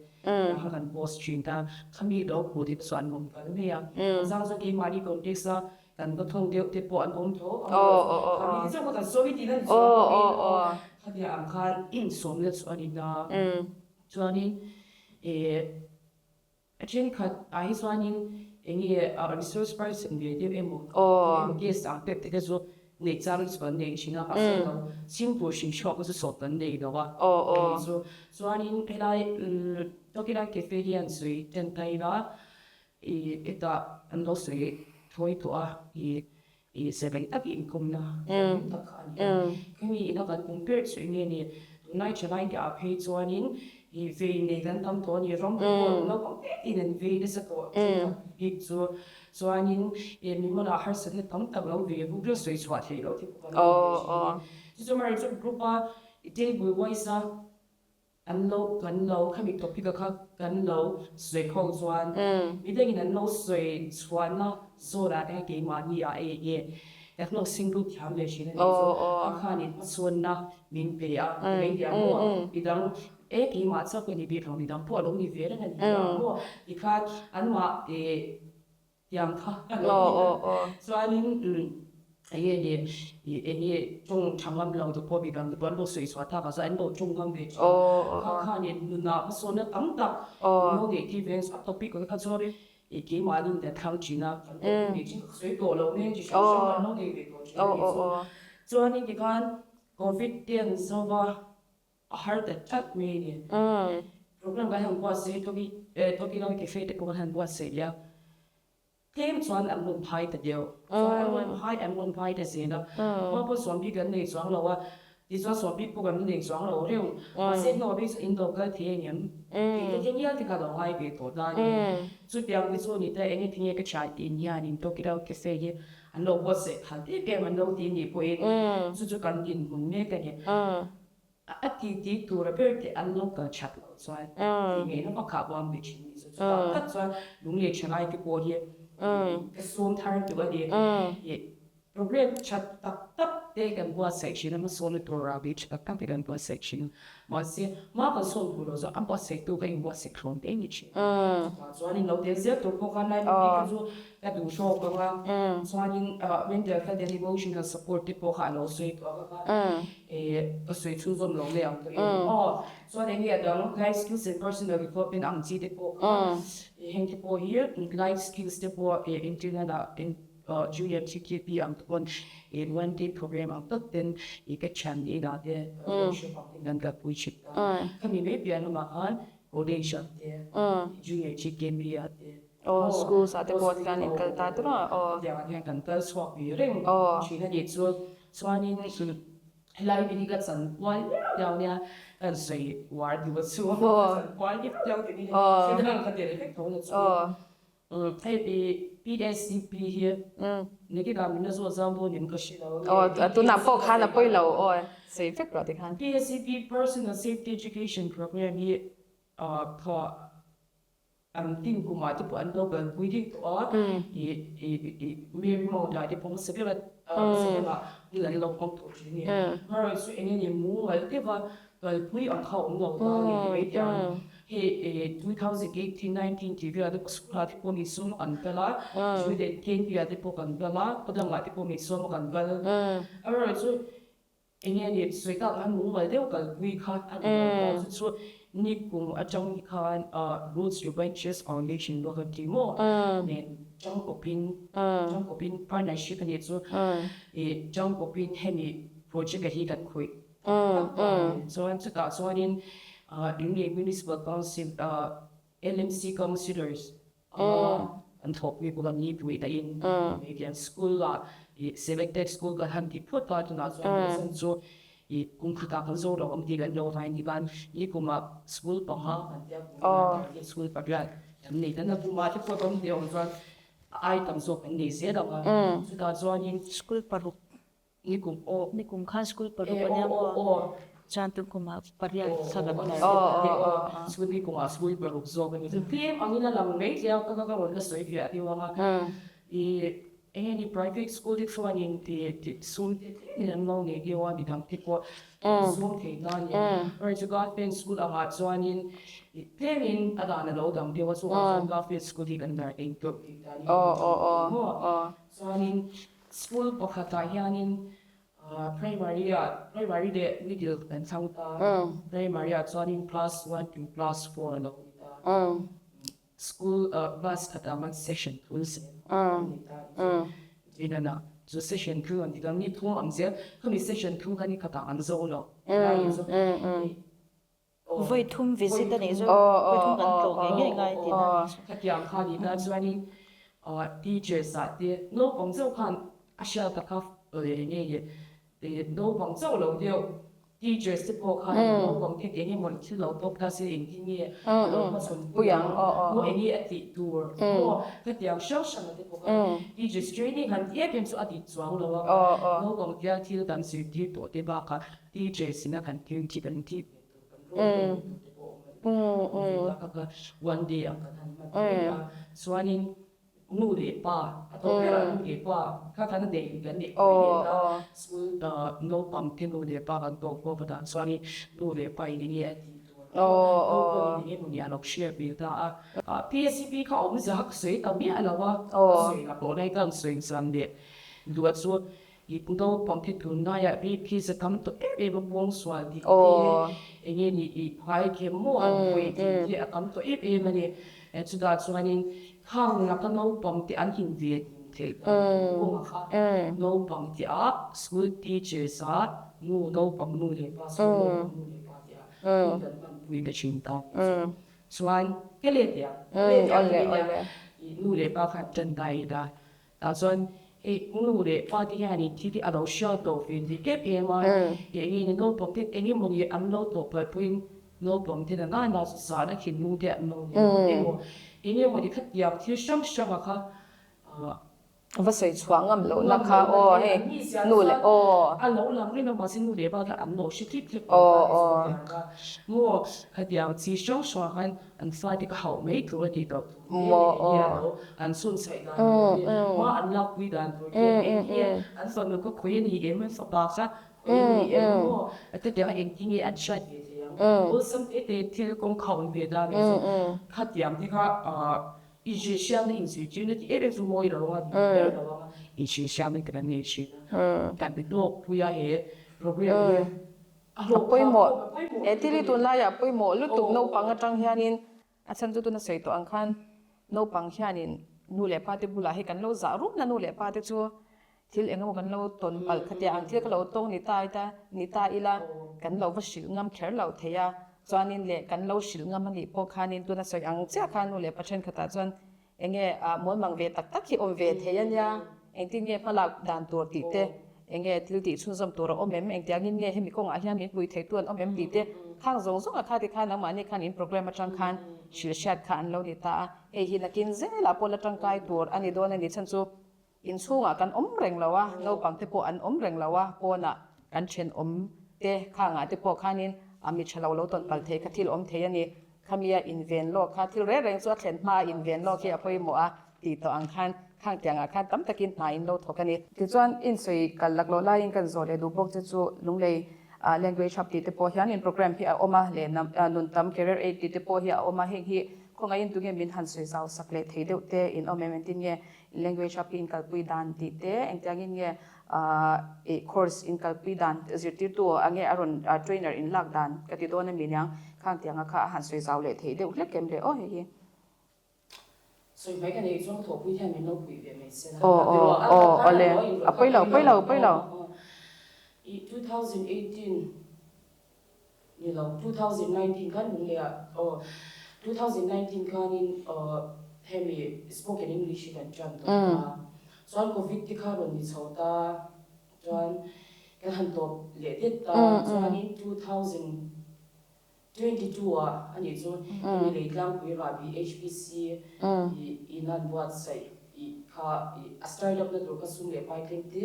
kha kan post thin ta khami lo hmuh te chu an awm kal mai a zang chuan keimahni context a Kan va thawng deuh te pawh an awm tho a, khami te chauh kha kan sawi tih na ni chuang lo in aw khatia ang khan insawmna chu a ni ta. Chuanin ih a thenkhat ah hi chuanin eng nge resource person ve deuh emaw emaw guest ang pek te kha chu neih chang chu kan nei thin a, mahse lo simple hrim hriat kha chu sawt kan nei lo a chu. Chuanin helai Tokyo Cafe hian sawi ten ta ila I hetah an lo sawi thawi tawh a, i i serh tak inkawmna thianghlim tak kha a ni a. Khami ina kan kum ber chu enge ni, tunlai thalai te ah phei chuanin i vei nei kan tam tawh a ni, ram te pawh naupang te tein an vei nasa tawh thenkhat bik chu. Chuanin i mimal ah harsatna tam tak lo ve bawk la sawi chhuah theih loh te pawh kan awm ve thin a. Chu chu amaherawhchu group a i table wise a An lo, kan lo, khami topic a kha kan lo sawi khawng chuan midangin an lo sawi chhuahna zawnah te kha keimahni ah ei nge kan hlawk single thiam leh thin a nih chu a khanin hmasawnna min pe a ka lei diam maw midang e keimah chauh ka ni bik lo midang pawh a lo ni ve reng a ni diam maw tikhan anmah eh. Tiang kha a lo ni a. Chuanin enge ni enge tawng tha ngam lo te pawh mi dang te pawh an lo sawi chhuah tak ah chuan an lo tawng ngam ve thin a. Kha khanin nunah hmasawnna tam tak min lo neih tir ve a topic ang kha chuanin i keimahni in thlang thin a, kan lo neih thin ka sawi tawh lo nen chi hrang hrang kan lo nei ve tawh thin a nih chu. Chuanin tikhan Covid te an zo va. A har ta tlat mai a ni. Program kan han buatsaih Toki Toki Lam Cafe te pawh kan han buatsaih leh a, tlem chuan an rawn phai ta deuh. Chuan an rawn phai an rawn phai ta zel a, khua pawh sawm bik an nei chuang lo a, tichuan sawm bik pawh kan nei chuang lo reuh. Mahse hnuah bik chuan in lo kal thei ang em? Tih te hian ngial te kha lo ngai ve tawh ta a ni. Chutiang te chu ni ta eng enge ka thian tih hianin Toki Lam Cafe hi an lo buatsaih phal em em an lo ti nih pawhin chu chu kan dinhmun mek a ni. A ti ti tur a ber te an lo kal that loh chuan tih ngaihna pakhat pawh an be thin ni chu. Chutah tak chuan lunglei thalai te pawh hi ka sawm thar duh a ni. Program tha tak tak te kan buatsaih thin a, hmasawnna tur ah bik tha tak tak te kan buatsaih thin a. Mahse, hma kan sawn tur lo zawk a buatsaihtu ka inbuatsaih thlawn te ni thin. Chutah chuan in lo tel zel tur pawh khan lai bik kha chu ka duh hlawk ang a. Chuanin mental health and emotional support te pawh kha a lo sawi tawh ang a. Ka sawi chhunzawm lo mai ang ka en aw. Chuan eng nge a dang life skills and personal development ang chi te pawh kha heng te pawh hi life skills te pawh internet ah junior TKP ang te pawn one day program ang tak ten ka thian inah te workshop ang ten kan kalpui thin a. Khami mai piah lamah khan college ah te junior TKP ah te Aw schools ah te pawh chuan in kal ta tur a aw. Hetiang ah hian kan kal chhuak ve reng thin a nih chu. Chuanin helai mi hi ka chan kual viau viau nia, kan sawi uar duh a chu ka chan kual viau viau tih hi thil dang ka tel vek tho na chu. Hei PSCP hi nakinah min la zawt zau dawn em ka hre lo. Aw tunah pawh khan a pawi lo aw sawi vek rawh tikhan. PSCP Personal Safety Education Program hi thawh An tin kumah te pawh an lo kalpui deuh tawh a, ih Mary Mount ah te pawh hmasa ber a hmasa berah hmun an lo hmang tawh thin a ni. Amaherawhchu chu eng nge mumal deuha kalpui ang kha a awm lo ta a ni ti mai teh ang. Hei 2018, 19 tih velah te pawh school ah te pawh mi sawm an kal a, Jude Kengpi ah te pawh kan kal a, khawdangah te pawh mi sawm kan kal. Amaherawhchu chu Eng nge ni sawi tak khan mumal deuh kalpui kha a ni lo ta chu chu ni kum atang khan Roots to Branches Foundation pawh kan ti maw nen tangkawpin tangkawpin partnership a nih chu ih tangkawpin hemi project a hi kan khawih tak ta a ni. Chuan chutah chuanin Lunglei Municipal Council LMC Councillors an thawk mi bawk a ni pui ta in hetiang school ah ih selected school kan han ti phawt a tunah chuan lesson chu ih kum khatah kan zo lo ang tih kan lo ngai ni khan ni kumah school panga kan tia kumah school pariat kan nei tan a kumah te pawh awm teh awm chuan a ai tam zawk kan nei zel ang a chutah chuanin school paruk Ni kum aw. Ni kum khan school paruk a nia maw? Chuan tun kumah pariat kha kan tar a. School ni kumah school paruk zawk a ni. Tlem angin a lang mai tlem a ka rawn la sawi ve a ni ang a. I eng nge ni private school te chuanin ti sum te tlemin an lo nei deuh a midang te pawh sum thei na a ni. Amaherawhchu chu government school angah chuanin tlemin a dan a lo dang deuh a chuvang chuan government school hi kan tar eng tawh tih dan hi a ni maw? Chuanin School pakhatah hianin primary ah primary leh middle kan chhang ta primary ah chuanin class one to class four a lo ni ta school class khatah khan session thum se a ni ta inana chu session thu an ti ta ni thum ang zel khami session thum kha ni khatah an zo lo Vawi thum visit a nih chu vawi thum kan tlawh ngei ngei ngai tih na nih chu. Khatiang kha nih na chuanin teachers ah te naupang chauh khan a hriat tak kha eng nge naupang chauh lo deuh teachers te pawh khan naupang te eng emaw thil lo tawk ta se engtin nge a lo hmachhawn pui ang maw eng nge a tih tur maw khatiang hrang hrang te pawh khan teachers training han ti em em chu a dik chuang lo a naupang tia thil kan zirtir tawh te bakah Teachers ina kan thil khi kan tih ve tur kan role ve tur te pawh awm a ni. Awm ve tak a one day ang kan han hman mek a. Chuanin nu leh pa a tawp berah nu leh pa kha kan neih kan neih mai leh a school naupang te nu leh pa kan tawk bawk a tah chuanin nu leh pa in enge a tih tur. Naupangin eng emaw ni a lo hriat ve ta a. PSCP kha awmzia kha ka sawi ta miah lo a, ka sawi la tawh lai khan sawi zan leh duh a chu i naupang te tunlaiah hi phisa tam tawh em em a pawngsual tih te eng nge ni i phai khem maw an pawi tih te a tam tawh em em a ni. Chutah chuanin khang laka naupang te an inven theih dan tur kawngah kha naupang te a school teachers a nu naupang nu leh pa school naupang nu leh pa te a hun kan hmanpui ta thin ta chuan ka let leh a ka let leh a nia i nu leh pa khan tan dai ila tah chuan hei nu leh pa te hianin thil hi a lo hriat tawh ve ni em em a eng nge naupang te eng emaw ni an lo tawh palhpuiin naupang te na nana chu zahna thinlung te an lo nei emaw eng emaw ni khatiang thil hrang hrang a kha. Va sawi chhuah ngam loh na kha aw hei nu leh aw. A lo lang reng a mahse nu leh pa kha an lo hre tlip tlip lo ta ni zawk ang a maw khatiang chi hrang hrang khan an fate ka hauh mai tur a tih tawh thu te leh eng nge a lo an chhun chhaih dan tur te hma an lakpui dan tur te eng nge an fanu kha khawi a ni em an fapa kha khawi a ni em maw khatiang a engtin nge an hriat ve thei ang awlsam te te thil kawng kha awm ve dan ni zawk khatiang te kha I hrilhhriatna inzirtirna tih em em chu mawi lo a ni ber lo ang a, inhrilhhriatna kan nei thin a, kan hlawkpui a he program hi a hlawk phah Pawimawh, khawp a, pawimawh he thil hi tunlaiah pawimawh lutuk naupang atang hianin a chhan chu tuna sawi tawh ang khan naupang hianin nu leh pa te bulah hei kan lo zah rup na nu leh pa te chu thil eng emaw kan lo tawn palh khatia ang thil ka lo tawng ni ta ita ni ta ila kan lo va hrilh ngam kher lo thei a chuanin leh kan lo hrilh ngam anih pawh khanin tuna sawi ang chiah khan nu leh pa thenkhatah chuan enge ah mawlmang ve tak tak hi awm ve thei ania engtin nge hmalak dan tur tih te enge thil tih chhunzawm tur a awm em engtiangin nge hemi kawngah hian min pui thei tu an awm em tih te khang zawng zawng a kha tikhan nangmahni khan in program atang khan hrilh hriat kha an lo ni ta a hei hi nakin zelah pawh la tangkai tur a ni dawn a ni chhan chu Inchhungah kan awm reng lo a, naupang te pawh an awm reng lo a, pawnah kan thenawm te khangah te pawh khanin a mi tha lo lo tawn palh thei kha thil awm thei a ni. Khamia inven lawk kha thil reng reng chu a thlen hma a inven lawk hi a pawimawh a tih tawh ang khan khang tiangah khan tam takin hna in lo thawk a ni. Tichuan insawi kal lak loh laiin kan zawh leh duh bawk che chu Lunglei Language Hub tih te pawh hian in program hi a awm a, leh Nuntam Career Aid tih te pawh hi a awm a, heng hi khawngaihin tunge min han sawi zau sak leh thei deuh te in awm em engtin nge Language hub hi inkalpui dan tih te, engtiangin nge ih course inkalpui dan zirtirtu ange a rawn trainer inlak dan ka ti dawn a mi niang khang tianga kha a han sawi zau leh theih deuh hlek em le aw hei hi. Sawi mai ka nei chuan thawhpui hian min lo puih ve mai se la. Aw aw aw awle a pawi lo pawi lo pawi lo. Ih 2018 ni lo 2019 khan min leh a aw 2019 khanin hemi spoken English hi kan tan tawh ta chuan covid te kha rawn ni chho ta chuan kan han tawp leh det ta chuanin 2022 ah a nih chu hemi Leitlangpui Rahbi HPC in an buatsaih kha a start up na tur kha sum leh pai tlem te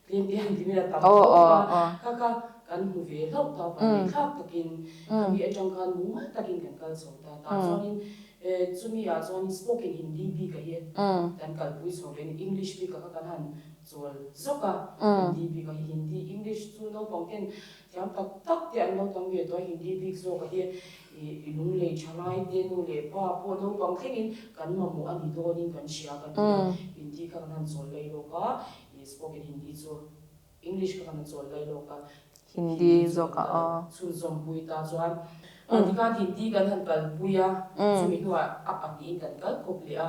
Tlem te han ti mai a tam tawk a, kha kha kan hmu ve hlauh ta pahnih thlak takin khami atang khan mumal takin kan kal chho ta. Tah chuanin chumi ah chuanin spoken Hindi bik ah hi kan kalpui chho ve a ni. English bik ah kha kan han chawl zawk a, Hindi bik ah hi Hindi English chu naupang ten thiam tak tak te an lo tam ve tawh a, Hindi bik zawk ah hi i lunglei tha lai te nu leh pa pawh naupang thlengin kan mamawh a ni dawnin kan hria kan ti a, Hindi kha kan han chawl lei lawk a. I spoken Hindi chu English kha kan a chawl lai lawk a, Hindi chu kan zawk a kal aw. chhunzawmpui ta chuan tikhan Hindi kan han kalpui a, chumi hnuah a pahnihin kan kal khawp leh a,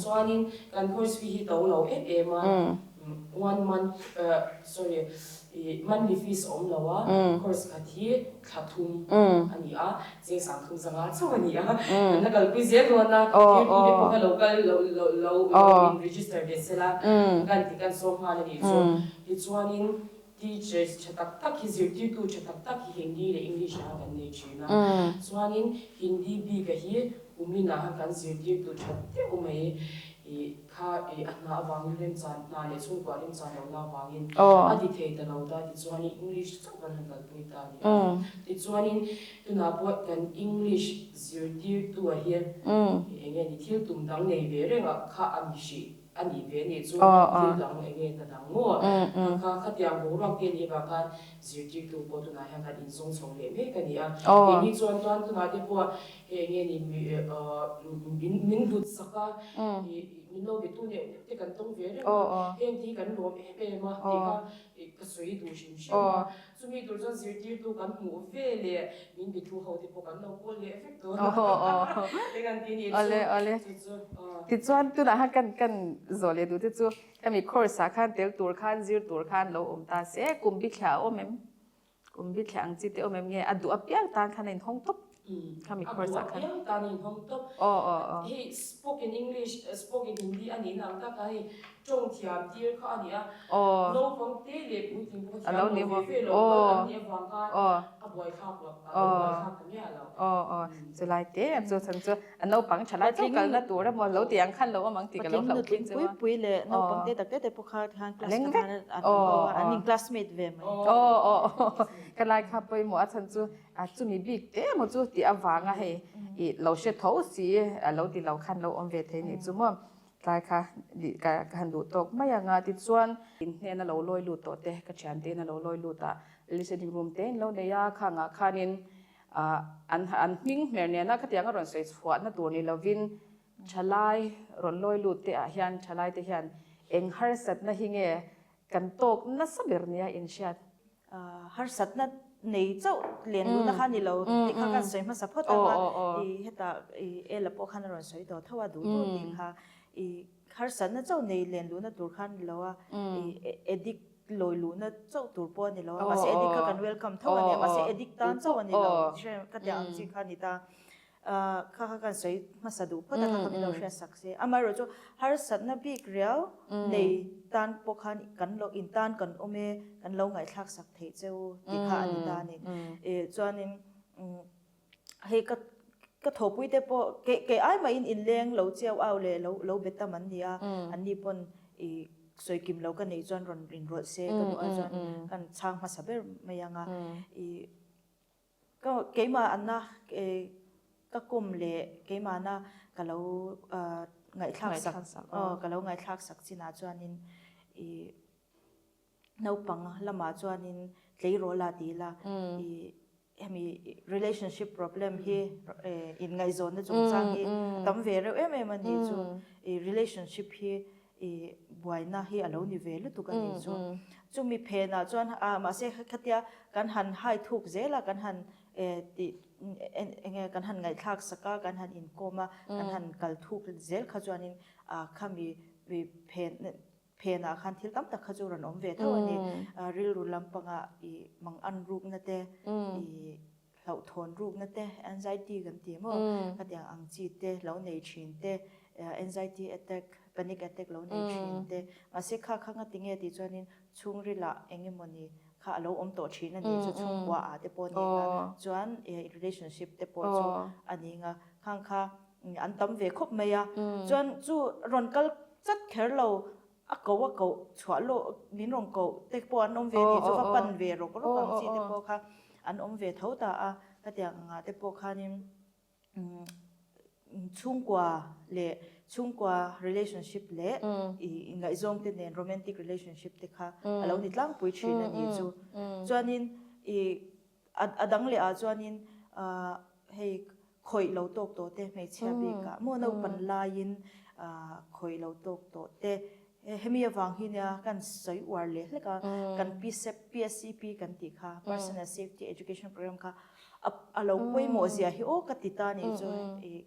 chuanin kan course fee hi to lo em em a, one month sorry i monthly fees a awm lo a, course khat hi thla thum a ni a, cheng sang thum zanga chauh a ni a, kan la kalpui zel dawn a, thirty te pawh kha lo kal lo lo lo in register ve se la, kan ti kan sawm nghal a nih chu. Tichuanin teachers tha tak tak hi zirtirtu tha tak tak hi Hindi leh English ah kan nei thin a, chuanin Hindi bik a hi kumin ah khan kan zirtirtu tha deuh mai i Kha i a hna avangin remchan hna leh chhungkua remchan lohna avangin a ti thei ta lo ta tichuanin English chauh kan han kalpui ta a ni a. Tichuanin tunah pawh kan English zirtirtu ah hian eng nge ni thil tum dang nei ve reng ah kha a ni hrih. A nih ve nih chu thil dang eng nge hna dang maw? Kha khatiang boruak te nih avang khan zirtirtu pawh tunah hian kan inzawng chho leh mek a ni a. Keini chuan chuan tunah te pawh hei eng nge ni min hlut sak a, min lo be tu neuh neuh te kan tawng ve reng a, heng te hi kan lawm em em a tih kha ka sawi duh hrim hrim a. Chumi tur chuan zirtirtu kan hmuh ve leh min be thu ho te pawh kan lo kawl leh vek dawn a, eng an ti nih chu chu chu. Tichuan tunah khan kan kan zawh leh duh te chu hemi course ah khan tel tur khan zir tur khan lo awm ta se kum bithla a awm em? Kum bithla ang chi te awm em nge a duh apiang tan khan a inhawng tawp khami course ah khan. A duh apiang tan a inhawng tawp. Hei spoken English, spoken Hindi a nihna ang tak a hei Tawng thiam tir kha a ni a, naupang te leh puitling pawh thiam lo ve ve lo kal an nih avang khan a buaithlak lo, a lo buaithlak ta miah lo. Aw aw, chulai te a chu chhan chu a naupang tha lai chauh kalna tur emaw lo tih ang khan lo awm ang tih ka lo hlauh pui cheu a. Patling pui pui leh naupang te tak te te pawh kha khan class khat khan an awm a, an in classmate ve mai. Aw aw aw, ka lai kha pawimawh a chhan chu chumi bik te emaw chu tih avanga hei i lo hre tho si a lo ti lo khan lo awm ve thei nih chu maw. Tlai kha ka han duh tawk mai ang a, tichuan in hnena lo lawi lut tawh te, ka thiante in a lo lawi lut a, listening room te in lo nei a, khangah khanin an an hming hmer nena khatiang a rawn sawi chhuahna tur ni lovin thalai rawn lawi lut te ah hian thalai te hian eng harsatna hi nge kan tawk nasa ber nia inhriat. Harsatna nei chauh len luhna kha ni lo tih kha kan sawi hmasa phawt ang a, i hetah i Ella pawh khan a rawn sawi tawh tho a duh duh tih kha i harsatna chauh nei len luhna tur kha ni lo a, i addict lawi luhna chauh tur pawh a ni lo a, mahse addict kha kan welcome tho a nia, mahse addict tan chauh a ni lo ka tih ang chi kha a ni ta. Kha kha kan sawi hmasa duh phawt a, kha kha min lo hriat sak se. Amaherawhchu harsatna bik riau nei tan pawh khan kan lo in tan kan awm e, kan lo ngaihthlak sak theih che u tih kha a ni ta a ni. Chuanin hei ka ka thawhpui te pawh kei kei ai mahin inleng lo chiau au leh lo lo be tam an ni a, an ni pawn i sawi kim lo ka neih chuan rawn inrawlh se ka duh a chuan kan chhang hmasa ber mai ang a. I Ka keimah anna ka kawm leh keimahna ka lo ngaihthlak sak ka lo ngaihthlak sak chinah chuanin i naupang lamah chuanin tleirawl a ti ila i hemi relationship problem hi inngaihzawnna chungchang hi a tam ve reuh em em a ni chu i relationship hi I buaina hi a lo ni ve lutuk a nih chu. Chumi phenah chuan a mahse khatia kan han hai thuk zel a, kan han tih enge kan han ngaihthlak sak a, kan han inkawm a, kan han kal thuk zel kha chuanin a khami phen phenah khan thil tam tak kha chu rawn awm ve tho a ni. Rilru lampangah i mang an rukna te, i hlauhthawn rukna te, anxiety kan ti maw, khatiang ang chi te lo nei thin te, anxiety attack, panic attack lo nei thin te, mahse kha kha ngati nge tih chuanin chhungrilah eng emawni kha a lo awm tawh thin a nih chu chhungkua ah te pawh a ni ang a, chuan relationship te pawh chu a ni ang a, khang kha an tam ve khawp mai a, chuan chu rawn kal chat kher lo A ko a koh chhuah lawh min rawn koh te pawh an awm ve tih chu va pan ve rawk rawk ang chi te pawh kha an awm ve tho ta a. Khatiang angah te pawh khanin chhungkua leh chhungkua relationship leh ngaihzawng te nen romantic relationship te kha a lo ni tlangpui thin a nih chu. Chuanin i A dang leh ah chuanin hei khawih lo tawk tawh te hmeichhia bikah maw naupan laiin khawih lo tawk tawh te hemi avang hi nia kan sawi uar leh hlek a kan PSEP kan tih kha Personal Safety Education Program kha a lo pawimawh zia hi aw ka ti ta nih chu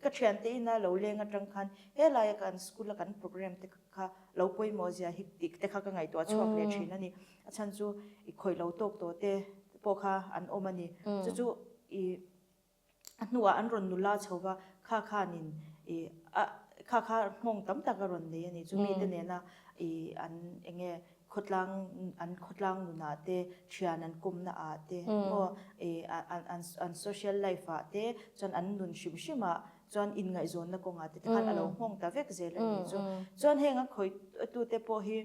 ka thiante ina lo leng atang khan helaia kan school a kan program te kha lo pawimawh zia hi tih te kha ka ngaihtuah chhuak leh thin a ni. A chhan chu i khawih lo tawk tawh te pawh kha an awm a ni. Chu chu i a hnuah an rawn nula chho va, kha khanin i a kha kha nghawng tam tak a rawn nei a ni. Chu mite nena i an eng nge khawtlang an khawtlang nunah te, thian an kawmna ah te maw i an an social life ah te chuan an nun hrim hrim ah chuan inngaihzawnna kawngah te te khan a lo nghawng ta vek zel a ni chu. Chuan heng a khawih tute pawh hi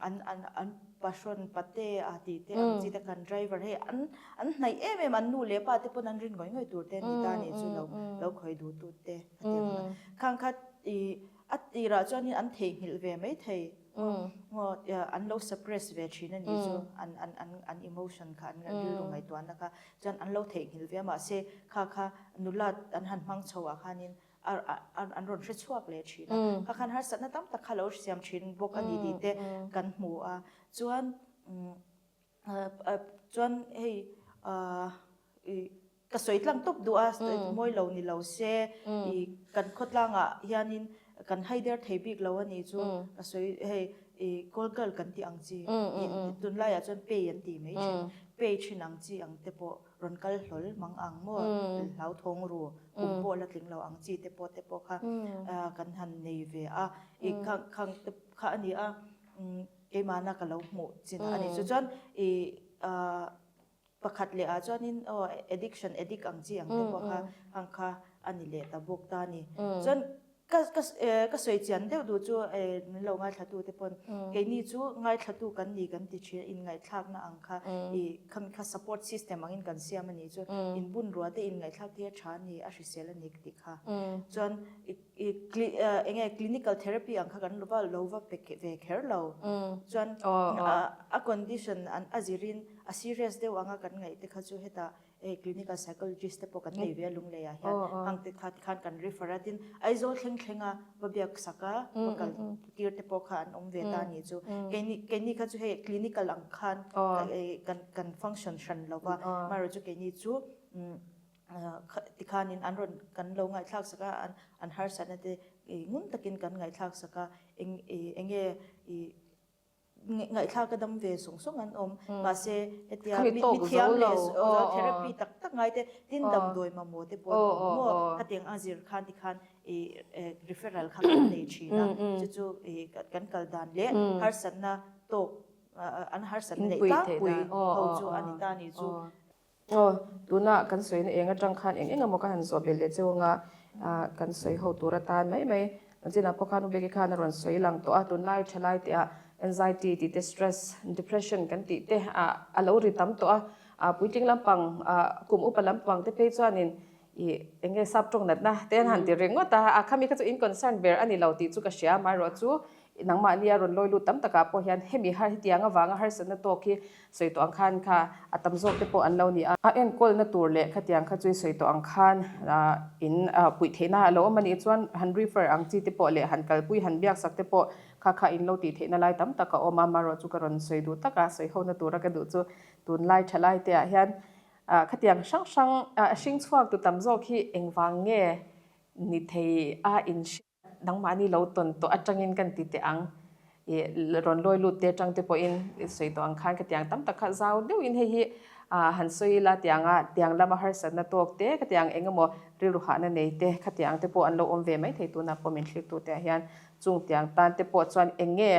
an an an pahrawn pate a tih te ang chi te kan driver hei an an hnaih em em an nu leh pa te pawn an rin ngawih ngawih tur te an ni ta a nih chu lo lo khawih duh tu te a ti ang a. Khang kha i A tirah chuanin an theihnghilh ve maithei maw, an lo suppress ve thin a nih chu, an an an an emotion kha, an rilru ngaihtuahna kha chuan an lo theihnghilh ve a, mahse kha kha nulat an han hmang chho ah khanin a an rawn hre chhuak leh thin a, kha khan harsatna tam tak kha lo siam thin bawk a ni tih te kan hmu a, chuan Chuan hei ih ka sawi tlang tawp duh a, mawi lo ni lo se ih kan khawtlangah hianin kan haider thei bik lo a nih chu ka sawi hei ih call girl kan tih ang chi ih tunlaiah chuan pay an tih mai thin pay thin ang chi ang te pawh rawn kal hlawl mang ang maw hlauthawng ru kum pawh la tling lo ang chi te pawh te pawh kha kan han nei ve a ih khang khang te kha a ni a. Keimahna ka lo hmuh chin a ni. Chu chuan i pakhat leh ah chuanin aw addiction addict ang chi ang te pawh kha ang kha a ni leh ta bawk ta a ni. Chuan ka ka ka sawi chian deuh duh chu min lo ngaithlatu te pawn keini chu ngaithlatu kan ni kan ti thin a, inngaihthlakna ang kha i khami kha support system angin kan siam a nih chu inbunruah te inngaihthlak te hi a tha a ni a hrisel a ni tih kha. Chuan i I eng nge clinical therapy ang kha kan lo va lo va pe ve kher lo. Chuan a condition an a zirin a serious deuh anga kan ngaih te kha chu hetah hei clinical psychologist te pawh kan nei ve a Lungleiah hian hang te kha tikhan kan refer a tin Aizawl thleng thlenga va biak sak a va kal tir te pawh kha an awm ve ta a nih chu. Keini keini kha chu hei clinical ang khan kan kan function hran lo va amaherawhchu chu keini chu Tikhanin an rawn kan lo ngaihthlak sak a, an harsatna te ngun takin kan ngaihthlak sak a, eng eng nge i ngaihthlak a dam ve sawng sawng an awm. Mahse hetia mi thiam leh therapy tak tak ngai te tin damdawi mamawh te pawh an awm maw? Khatiang a zir khan tikhan i referral kha kan nei thin a, chu chu i kan kal dan leh harsatna tawk an harsatna neih tlangpui ho chu a ni ta a nih chu. Aw, tuna kan sawina eng atang khan eng eng emaw ka han zawh belh leh cheu anga kan sawi ho tur atan mai mai. Chinah pawh khan Ubeki khan a rawn sawi lang tawh a, tunlai thalai teh ah anxiety tih te, stress, depression kan tih te a lo ri tam tawh a, puitling lampang kum upa lampang te phei chuanin ih eng nge sap tawng natna te an han ti ringawt a, a khami kha chu in concern ber a ni lo tih chu ka hria amaherawh chu Nangmahni a rawn lawi lut tam takah pawh hian hemi har hetiang avanga harsatna tawk hi sawi tawh ang khan kha a tam zawk te pawh an lo ni a. A enkawlna tur leh khatiang kha chu i sawi tawh ang khan in puih theihna a lo awm a nih chuan han refer ang chi te pawh leh han kalpui han biaksak te pawh kha kha in lo tih theihna lai tam tak a awm a. Amaherawh chu ka rawn sawi duh tak a, sawi hona tura ka duh chu tunlai thalai te ah hian khatiang hrang hrang hring chhuak tu tam zawk hi engvang nge ni thei a in Nangmahni lo tawn tawh atangin kan ti teh ang. I rawn lawi lut te atang te pawhin i sawi tawh ang khan ka tiang tam tak kha zau deuhin hei hi han sawi ila tianga tiang lama harsatna tawk te ka tiang eng emaw rilru hahna nei te khatiang te pawh an lo awm ve mai thei tunah pawh min thlir tute ah hian chung tiang tan te pawh chuan eng nge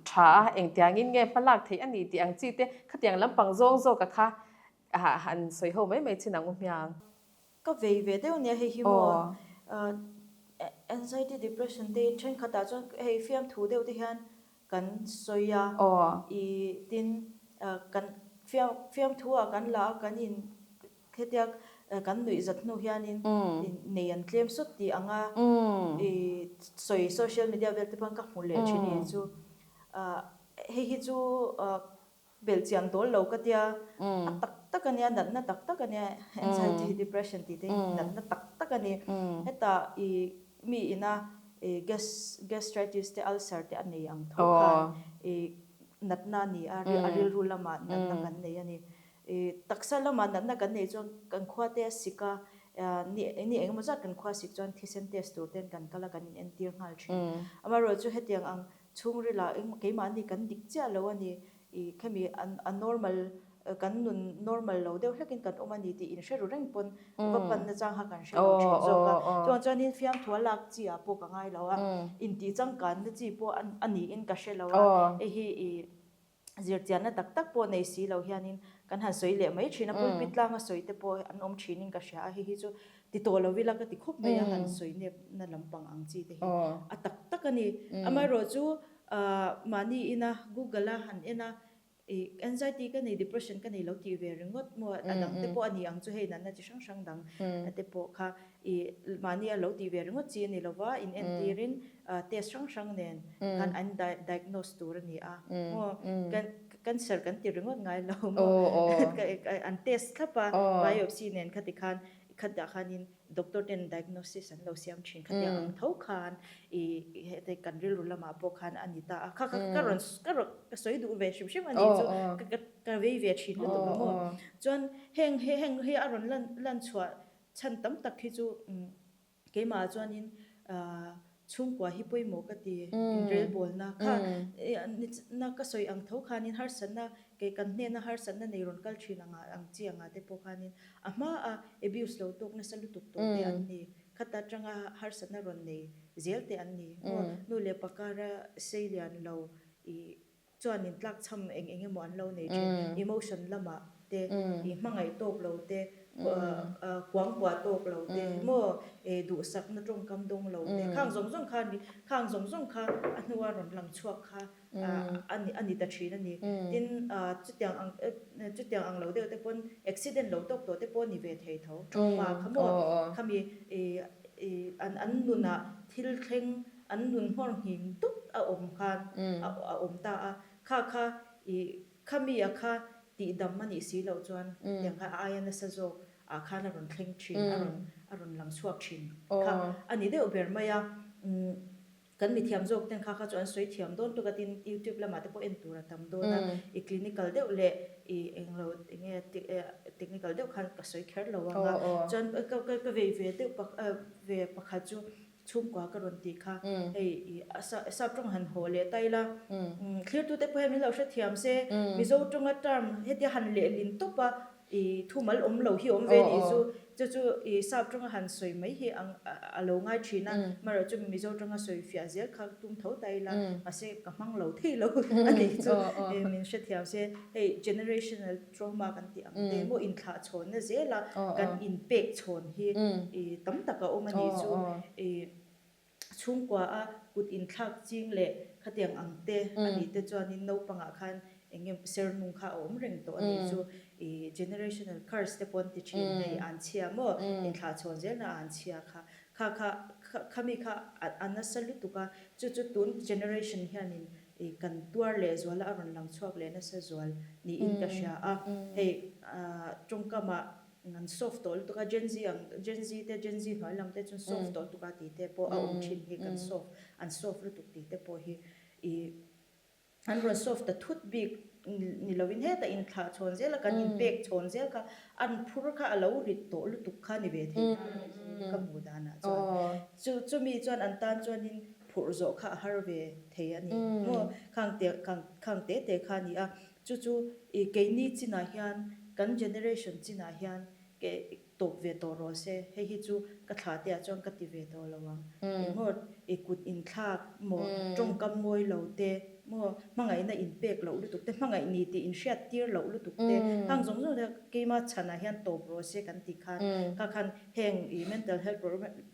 tha a eng tiangin nge hma lak theih a ni tih ang chi te khatiang lampang zawng zawka kha han sawi ho mai mai chin ang u hmiang. Ka vei ve deuh nia hei hi maw anxiety depression te hi thenkhatah chuan hei fiamthu deuh te hian kan sawi a i tin kan fiamthu ah kan la a kan in hetia kan nuih zat hnu hianin nei an tlem sawt tih anga i sawi social media vel te pawh ka hmu leh thin hi chu hei hi chu Belh chian dawl lo ka tia, a tak tak a nia, natna tak tak a nia, anxiety, depression tih te hi natna tak tak a ni. Hetah i mi ina i gas gastritis te ulcer te a nei ang tho khan i natna a ni a, a rilru lamah natna kan nei a ni. I taksa lamah natna kan nei chuan kan khua te a sik a, ni ni engemaw zat kan khua sik chuan thisen test tur ten kan kal a kan inentir nghal thin. Amaherawhchu hetiang ang Chhungrilah eng keimahni kan dik chiah lo a ni, i khemi a normal kan nun normal lo deuh hlekin kan awm a ni tih inhre ru reng pawn va panna chang kha kan hre lo thin zawk a. Chuan chuanin fiamthua lak chi ah pawh ka ngai lo a, intih changkanna chi pawh a niin ka hre lo a, hei hi i zirchianna tak tak pawh nei si lo hianin kan han sawi leh mai thin a, pulpit tlanga sawi te pawh an awm thinin ka hria a, hei hi chu ti tawh lo ila ka ti khawp mai a, han sawi nep na lampang ang chi te hi a tak tak a ni. Amaherawhchu mahni ina Google a han en a. I anxiety ka nei, depression ka nei lo tih ve ringawt maw a dang te pawh a ni ang chu hei natna chi hrang hrang dang te pawh kha i mahni a lo tih ve ringawt chi a ni lova in entirin test hrang hrang nen khan an diagnose tur a ni a maw cancer kan ti ringawt ngai lo maw an test thlap a biopsy nen khati khan khatah khanin Doctor ten diagnosis an lo siam thin kha tiang ang tho khan i hete kan rilru lamah pawh khan a ni ta a, kha kha ka rawn ka rawn ka sawi duh ve hrim hrim a ni chu ka ka ka vei ve thin lutuk a maw. Chuan heng hi heng hi a rawn lan lan chhuah chhan tam tak hi chu keimah ah chuanin Chhungkua hi pawimawh ka ti, inrelbawlna kha na ka sawi ang tho khanin harsatna kei kan hnena harsatna nei rawn kal thin anga ang chi anga te pawh khanin a hma a abuse lo tawk nasa lutuk tawh te an ni, khata tanga harsatna rawn nei zel te an ni maw, nu leh pa kara sei lian lo i Chuanin tlakchham eng eng emaw an lo nei thin. Emotion lamah te, i hmangaih tawk lo te, kuangkuah tawk lo te, maw duhsakna tawngkam dawng lo te, khang zawng zawng kha ni, khang zawng zawng kha a hnua rawn lang chhuak kha a ni ta thin a ni. Tin, chutiang ang chutiang ang lo deuh te pawn accident lo tawk tawh te pawh a ni ve thei tho. Trauma kha maw khami an nunah thil thleng An nun nghawr nghing tut a awm khan a awm ta a, kha kha i khami a kha tihdam a nih si loh chuan tiang kha a aia nasa zawk ah khan a rawn thleng thin, a rawn a rawn lang chhuak thin kha a ni deuh ber mai a. Kan mithiam zawk ten kha kha chu an sawi thiam dawn tuk a, tin youtube lamah te pawh en tur a tam dawn a, i clinical deuh leh i englo enge technical deuh khan ka sawi kher lo ang a, chuan ka ka vei ve deuh ve pakhat chu Chhungkua ka rawn tih kha hei i sap tawng han haw leh ta ila thlirtute pawh hian min lo hrethiam se Mizo tawnga term hetia han lehlin tawp a i thumal awm lo hi awm ve nih chu chu chu i sap tawnga han sawi mai hi ang a lo ngai thin a amaherawh chu Mizo tawnga sawi fiah zel kha tum tho ta ila mahse ka hmang lo thei lo a nih chu min hrethiam se hei generational trauma kan tih ang te maw inthlah chhawnna zela kan inpek chhawn hi i tam tak a awm a nih chu i chhungkua a kut inthlak ching leh khatiang ang te a nih te chuanin naupangah khan eng nge ser nung kha a awm reng tawh a nih chu i generational curse te pawh an ti thin hei an chhia maw inthlah chhawn zelna an chhia kha kha kha khami kha a nasa lutuk a chu chu tun generation hianin I kan tuar leh zual a, a rawn lang chhuak leh nasa zual niin ka hria a. Hei tawngkamah an soft tawh lutuk a, Gen Z ang, Gen Z te, Gen Z hnuai lam te chuan soft tawh lutuk a tih te pawh a awm thin hi kan soft, an soft lutuk tih te pawh hi i an rawn soft ta thut bik ni lovin heta inthlah chhawn zel a, kan inpek chhawn zel kha an phur kha a lo rit tawh lutuk kha ni ve thei ka hmuh danah chuan. Chu chumi chuan an tan chuanin phurh zawh kha a har ve thei a ni maw? Khang te khang khang te te kha a ni a, chu chu i keini chinah hian kan generation chinah hian ke tawp ve tawh rawh se, hei hi chu ka thlah te ah chuan ka ti ve tawh lo ang emaw i kut inthlak maw tawngkam mawi lo te maw hmangaihna inpek loh lutuk te hmangaih ni tih inhriat tir loh lutuk te khang zawng zawng te keima chhanah hian tawp rawh se kan tih khan kha khan heng i mental health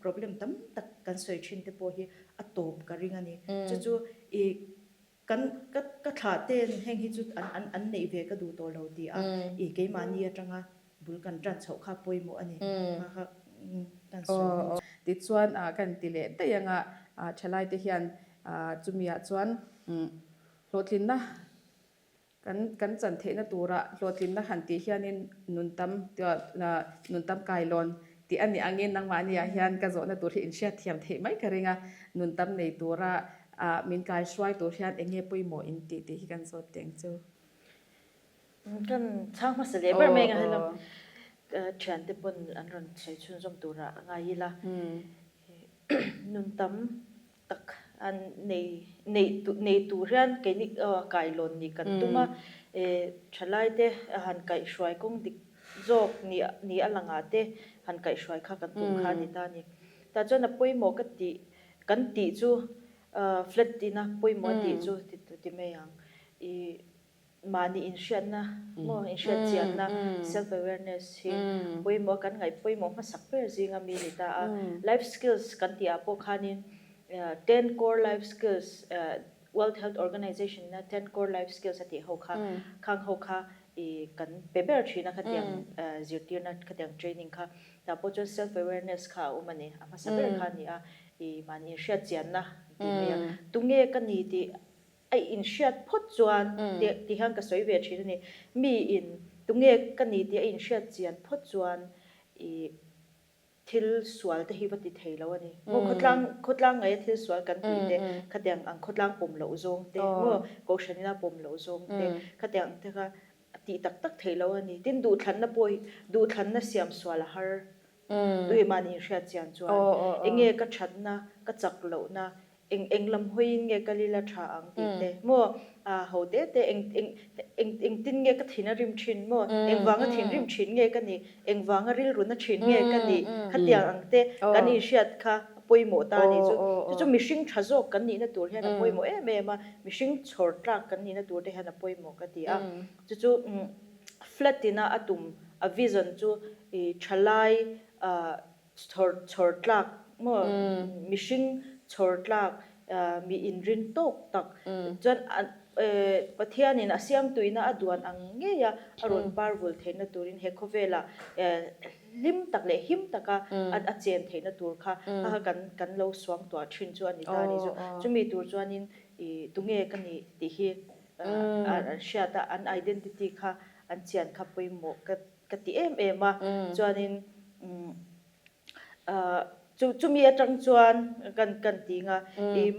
problem tam tak kan sawi thin te pawh hi a tawp ka ring a ni. Chu chu i kan ka ka thlah ten heng hi chu an an an neih ve ka duh tawh lo ti a, i keimahni atanga bul kan tan chhoh kha pawimawh a ni. Kha kha kan sawi duh chu. Tichuan kan ti leh daih anga thalai te hian chumi ah chuan hlawhtlinna Kan kan chan theihna tura hlawhtlinna han tih hianin nun tam nun tam kailawn tih a nih angin nangmahni ah hian ka zawhna tur hi inhriat thiam theih mai ka ring a, nun tam nei tura min kai hruai tur hian eng nge pawimawh in tih tih hi kan zawt teng chu. Kan chhang hmasa leh ber mai ang a helam thiante pawn an rawn sawi chhunzawm tura a ngai ila nun tam tak an nei nei nei tur hian keini kailawn nih kan tum a, thalaite han kaihhruai kawng dik zawk ni ni a langah te han kaihhruai kha kan tum kha a ni ta a ni. Tah chuan a pawimawh ka tih kan tih chu flat ina pawimawh a tih chu ti mai ang i Mahni inhriatna maw, inhriat chianna, self awareness, hi pawimawh kan ngaih pawimawh hmasak ber zinga mi ni ta a. Life skills kan tih ah pawh khanin ten core life skills World Health Organization ina Ten Core Life Skills a tih ho kha, khang ho kha i kan pe ber thin a khatiang zirtirna khatiang training kha. Tah pawh chuan self awareness kha a awm a ni, a hmasa ber kha a ni a, i mahni inhriat chianna tih mai a. Tunge ka ni tih a inhriat phawt chuan tih hian ka sawi ve thin a ni. Mi in tunge ka ni tih a inhriat chian phawt chuan i thil sual te hi va ti thei lo a ni. Maw khawtlang khawtlang ngaia thil sual kan tih te khatiang ang khawtlang pawm loh zawng te maw kohhran ina pawm loh zawng te khatiang ang te kha a tih tak tak theih lo a ni. Tin duhthlanna pawh hi duhthlanna siam sual a har tui mahni inhriat chian chuan enge ka thatna ka chak lohna Eng eng lam hawiin nge ka lila tha ang tih te maw? A ho te te eng eng eng engtin nge ka thin a rim thin maw? Eng vanga thin rim thin nge ka nih? Eng vanga rilru na thin nge ka nih? Khatiang ang te kan inhriat kha a pawimawh ta a nih chu. Chu chu mihring tha zawk kan nihna tur hian a pawimawh em em a, mihring chhawr tlak kan nihna tur te hian a pawimawh ka ti a. Chu chu flat ina a tum a vision chu i thalai Chhawr chhawr tlak maw mihring chhawr tlak mi inrin tawk tak chuan Pathianin a siamtuina a duan ang ngei a a rawn par vul theihna turin he khawvela hlim tak leh him taka a chen theihna tur kha kha kan kan lo suang tuah thin chu a ni ta a nih chu. Chumi tur chuanin tunge ka nih tih hi an hriat a, an identity kha an chian kha pawimawh ka Ka ti em em a, chuanin chu chumi atang chuan kan kan ti nga i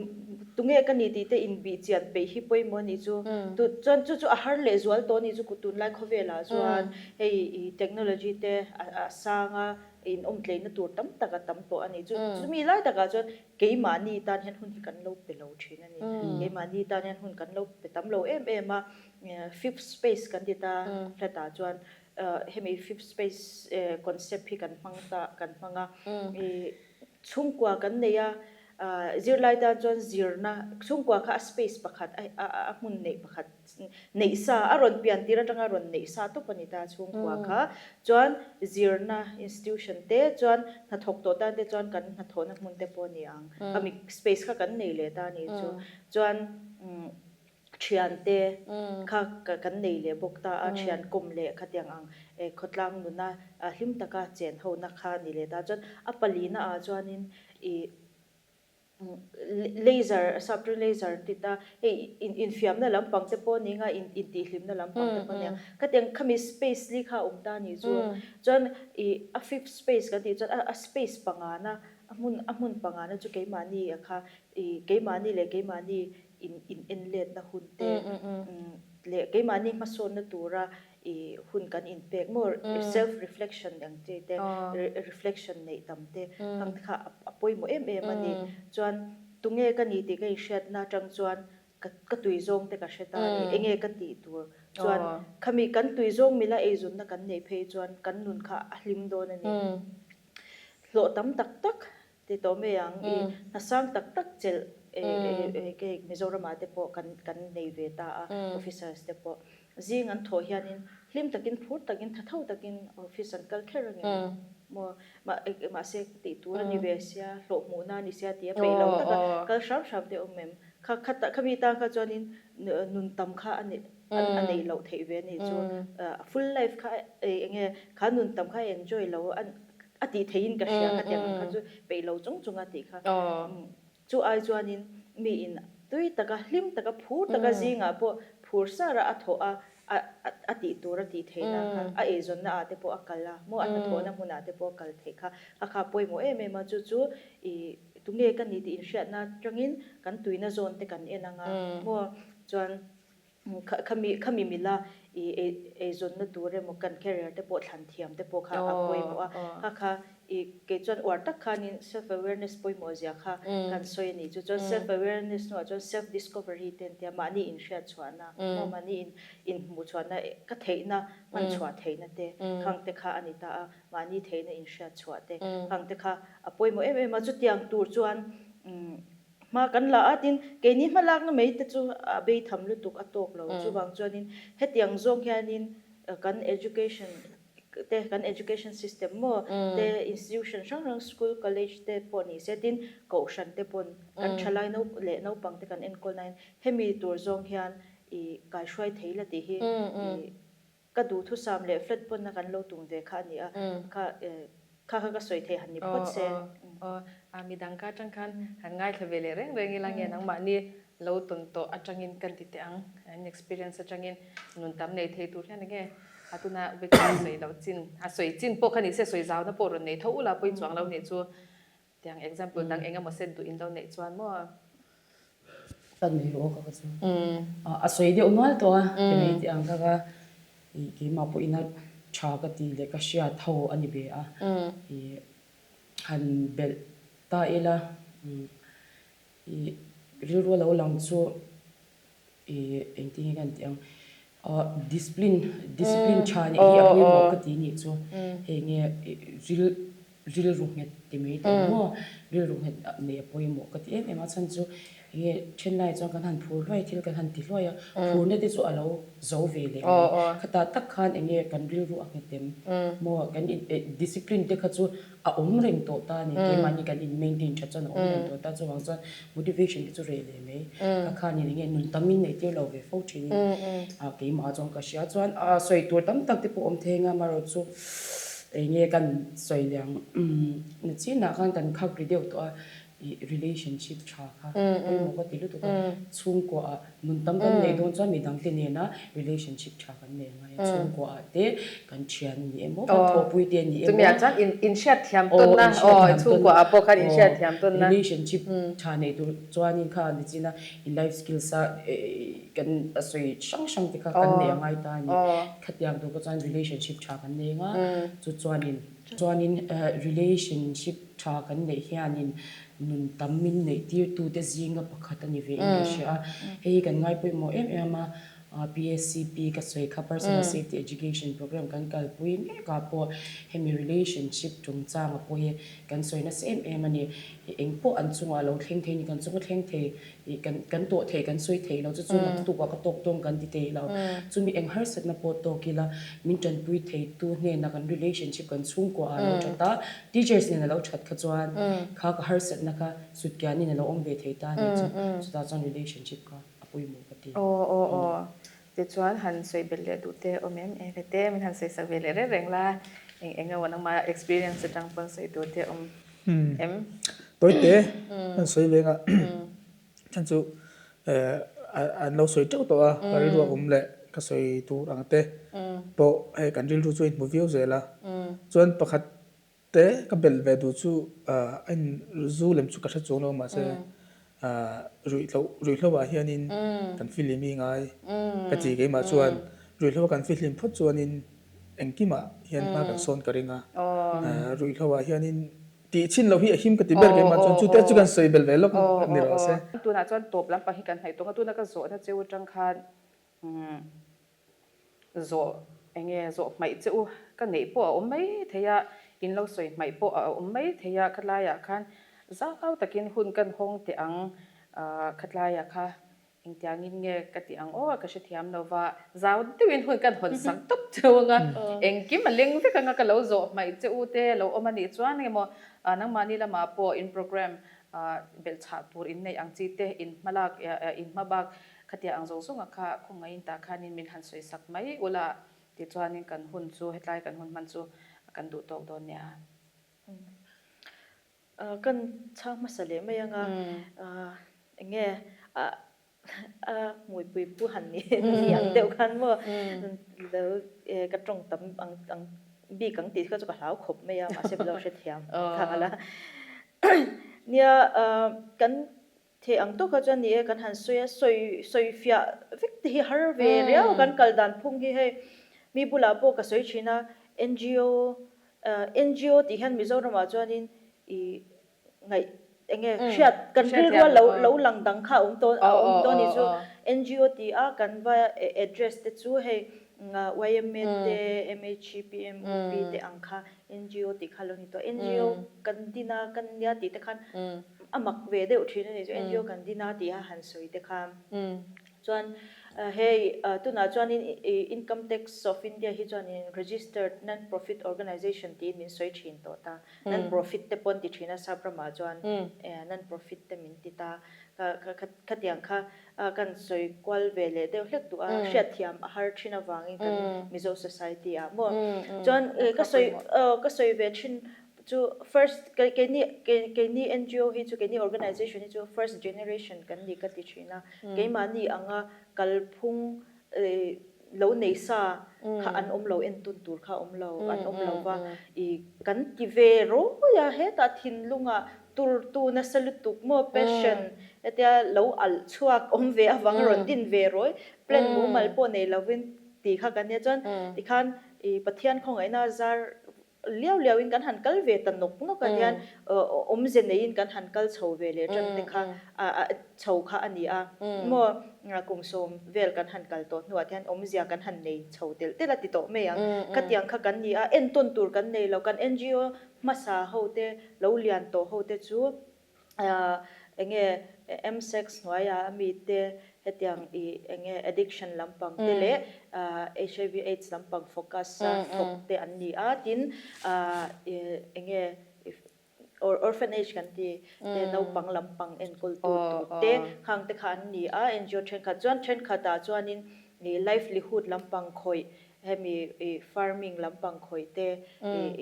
tunge ka ni tih te inbih chian peih hi pawimawh a nih chu tu chuan chu chu a har leh zual tawh a nih chu tunlai khawvelah chuan hei i technology te a sang a in awm tleina tur tam tak a tam tawh a nih chu chumi lai takah chuan keimahni tan hian hun hi kan lo pe lo thin a ni keimahni tan hian hun kan lo pe tam lo em em a. Fifth space kan ti ta flat ah chuan hemi fifth space concept hi kan hmang ta kan hmang a i chhungkua kan nei a zirlai tan chuan zirna chhungkua kha a space pakhat a hmun neih pakhat neih sa a rawn pian tir atanga rawn neih sa tawp a ni ta chhungkua kha chuan zirna institution te chuan hnathawk tawh tan te chuan kan hnathawhna hmun te pawh a ni ang khami space kha kan nei leh ta a nih chu chuan Thiante kha kan nei leh bawk ta a, thian kawm leh khatiang ang khawtlang nuna hlim taka chen hona kha a ni leh ta. Chuan a palina ah chuanin ih laser, sapṭawng laser an ti ta, hei infiamna lampang te pawh a ni ang a, intihhlimna lampang te pawh a ni ang. Khatiang khami space li kha a awm ta a nih chu. Chuan ih a fifth space kan tih chuan a space pangana, a hmun a hmun pangana chu keimahni a kha ih keimahni leh keimahni in in en letna hun te leh keimahni hmasawnna tura i hun kan inpek maw self reflection ang chi te reflection neih tam te khang te kha a pawimawh em em a ni. Chuan tunge ka ni tih ka inhriatna atang chuan ka ka tui zawng te ka hre ta a ni, enge ka tih tur chuan khami kan tui zawng mila eizawnna kan neih phei chuan kan nun kha a hlim dawn a ni. Hlawh tam tak tak Ti tawh mai ang, i hnasang tak tak chelh kei Mizoramah te pawh kan kan nei ve ta a, officers te pawh. Zing an thawh hianin hlim takin phur takin thatho takin office an kal kher angem maw? Mahse tih tur a ni ve sia, hlawh hmuhna a ni sia tih a peih lo taka kal hram hram te awm em? Kha kha khami tan kha chuanin nun tam kha a a neih loh theih ve a nih chu. Full life kha eng nge kha nun tam kha a enjoy lo a a tih theihin ka hria ka tiang ang kha chu peih lo chung chung a tih kha. Chu ai chuanin mi in tui taka hlim taka phur taka zingah pawh phur sara a thawh a a tih tur a tih theihna kha a eizawnna ah te pawh a kal a maw a hnathawhna hmunah te pawh a kal theih kha a kha pawimawh em em a chu chu i tunge ka ni tih inhriatna atangin kan tuina zawn te kan en ang a maw chuan Khami khami mila i eizawnna tur emaw kan career te pawh thlan thiam te pawh kha a pawimawh a, kha kha i kei chuan uar tak khanin self awareness pawimawh zia kha kan sawi a ni. Chu chuan self awareness hnuah chuan self discovery te an tia mahni inhriat chhuahna maw mahni in inhmuh chhuahna ka theihna hman chhuah theihna te khang te kha a ni ta a, mahni theihna inhriat chhuah te khang te kha a pawimawh em em a, chutiang tur chuan Hma kan la a, tin, keini hma lakna mai te chu a bei tham lutuk a tawk lo. Chuvang chuanin hetiang zawng hianin kan education te kan education system maw te institution hrang hrang school college te pawh ni se tin kohhran te pawn kan thalai no leh naupang te kan enkawl na hian hemi tur zawng hian i kaihruai thei la tih hi i ka duhthusam leh flat pawn na kan lo tum ve kha a ni a kha kha kha ka sawi thei han ni phawt se. Aw a midang ka atang khan han ngaithla ve leh reng reng ila nge nangmahni lo tawn tawh atangin kan ti teh ang an experience atangin nun tam nei thei tur hian enge a tuna Victor sawi loh chin a sawi chin pawh kha ni se sawi zauna pawh rawn nei tho ula pawi chuang lo nih chu Tiang example dang eng emaw set duh in lo neih chuan maw? Ka nui rawh ka ka chu. A sawi deuh nual tawh a, ka nei tih ang kha ka i keimah pawh ina tha ka ti leh ka hriat ho a ni ve a. I han belh ta ila i rilru a lo lang chu i engtin nge ka han tih ang discipline discipline tha nih hi a pawimawh ka ti nih chu hei nge ril rilru nghet ti mai teh ang maw rilru nghet nei a pawimawh ka ti em em a chhan chu enge then lai chuan kan han phur hluai thil kan han ti hluai a phurna te chu a lo zo ve leh mai khatah tak khan enge kan rilru a nghet em maw kan discipline te kha chu a awm reng tawh ta a ni. Keimahni kan in maintain that chuan a awm reng tawh ta. Chuvang chuan motivation te chu reh leh mai. Kha khanin enge nun tam in neih tir lo ve fo thinin a keimah chuan ka hria. Chuan a sawi tur tam tak te pawh awm thei anga amaherawh chu enge kan sawi leh ang nachinah khan kan khak ri deuh tawh a. I relationship tha kha pawimawh ka ti lutuk a, chhungkua ah nun tam kan neih dawn chuan midang te nena relationship tha kan nei angai a, chhungkua ah te kan thian a ni emaw kan thawhpui te a ni emaw. Chumi ah chuan inhriat thiam tawnna aw chhungkua ah pawh khan inhriat thiam tawnna. Relationship tha nei tur chuanin kha nichin a i life skills a kan a sawi hrang hrang te kha kan nei angai ta a ni. Khatiang tur kha chuan relationship tha kan nei anga chu chuanin chuanin relationship Tha kan neih hianin nun tam min neih tirtute zinga pakhat a ni ve in ka hria a. Hei hi kan ngai pawimawh em em a, PSCP ka sawi kha Personal Safety Education Program kan kalpui mek ah pawh hemi relationship chungchanga pawh hi kan sawi nasa em em a ni. Eng pawh an chungah lo thleng thei ni, kan chunga thleng thei Ih kan kan tawh thei kan sawi thei lo chu chu naktuk ah ka tawk dawn kan ti thei lo. Chumi eng harsatna pawh tawk ila min tanpui thei tu hnena kan relationship kan chhungkua ah lo that a, teachers nen a lo that kha chuan kha ka harsatna kha sutkianin a lo awm ve thei ta nih chu chutah chuan relationship kha a pawimawh ka ti. Aw aw aw tichuan han sawi belh leh duh te awm em eng te min han sawi sak ve leh reng reng la eng eng emaw nangmah experience atang pawn sawi tur te awm em? Tawite an sawi ve nga chhan chu an lo sawi teuh tawh a ka rilru a awm leh ka sawi tur ang te pawh hei kan rilru chu a inhmu viau zel a chuan pakhat te ka belh ve duh chu a in zu lem chu ka hre chuang lo mahse ruihhlo ruihhlo ah hianin kan fihlim hi ngai ka ti keimah chuan ruihhlo kan fihlim phawt chuanin Engkimah hian hma kan sawn ka ring a, ruihhlo ah hianin tih chhin loh hi a him ka ti ber keimah chuan chute chu kan sawi bel ve lawk ni rawh se. Tunah chuan tawp lampang hi kan hnaih tawng a, tuna ka zawhna cheu atang khan zawh enge zawh hmaih che u ka neih pawh a awm mai thei a, in lo sawi hmaih pawh a awm mai thei a, khatlaiah khan zau takin hun kan hawng teh ang, khatlaiah kha Engtiangin nge ka tih ang aw ka hrethiam lo va, zau deuhin hun kan hawn sak tawp cheu anga, engkim a leng vek anga ka lo zawh hmaih che u te lo awm a nih chuan engemaw nangmahni lamah pawh in program belhchhah tur in neih ang chi te in hmalak in hmabak khatiang ang zawng zawnga kha khawngaihin tah khanin min han sawi sak mai ula tichuanin kan hun chu hetlai kan hun hman chu kan duh tawk dawn nia. Kan chhang hmasa leh mai anga enge a hmuipui pu han ni ang deuh khan maw lo ka tawng tam ang ang bik ang tih kha chu ka hlau khawp mai a mahse lo hrethiam nghal a nia kan thei ang tawk kha chuan ni e kan han sawi a sawi sawi fiah vek te hi har ve riau kan kal dan phung hi hei mi bulah pawh ka sawi thin a NGO NGO tih hian Mizoramah chuanin i ngaih enge hriat kan rilrua lo lo lang dang kha a awm tawn a awm tawn ni chu NGO tih a kan va address te chu hei yma te MHP MOP te ang kha NGO tih kha lo ni tawh NGO kan din a kan nia tih te khan a mak ve deuh thin a ni chu NGO kan din a tih a han sawi te kha. Chuan hei tunah chuanin Income Tax of India hi chuanin Registered Non-Profit Organisation tiin min sawi thin tawh ta. Non-profit te pawh an ti thin a, sap ramah chuan non-profit te min ti ta. Khatiang kha kan sawi kual ve leh deuh hlek duh a, hriatthiam a har thin avangin kan Mizo society ah maw. Chuan ka sawi ka sawi ve thin Chu first keini keini NGO hi chu keini organization hi chu first generation kan ni ka ti thin a, keimahni anga kalphung lo nei sa kha an awm lo entun tur kha awm lo an awm lo va, i kan ti ve rawi a hetah thinlungah tur tu nasa lutuk maw passion hetia lo alh chhuak awm ve avang rawn din ve rawi plan mumal pawh nei lovin tih kha kan nia chuan tikhan i Pathian khawngaihna zar Liau liau in kan han kal ve ta nawk nawk a hian awmze neiin kan han kal chho ve leh tan te kha chho kha a ni a maw kum 10 vel kan han kal tawh hnuah te hian awmzia kan han nei chho telh telh a ti tawh mai ang. Khatiang kha kan ni a, entawn tur kan nei lo, kan NGO hmasa ho te lo lian tawh ho te chu enge msex hnuaia mite hetiang i enge addiction lampang te leh hiv aids lampang focus a thawk te an ni a tin enge orphanage kan ti te naupang lampang enkawl tu tur te khang te kha an ni a NGO thenkhat chuan thenkhat ah chuanin livelihood lampang khawih hemi farming lampang khawih te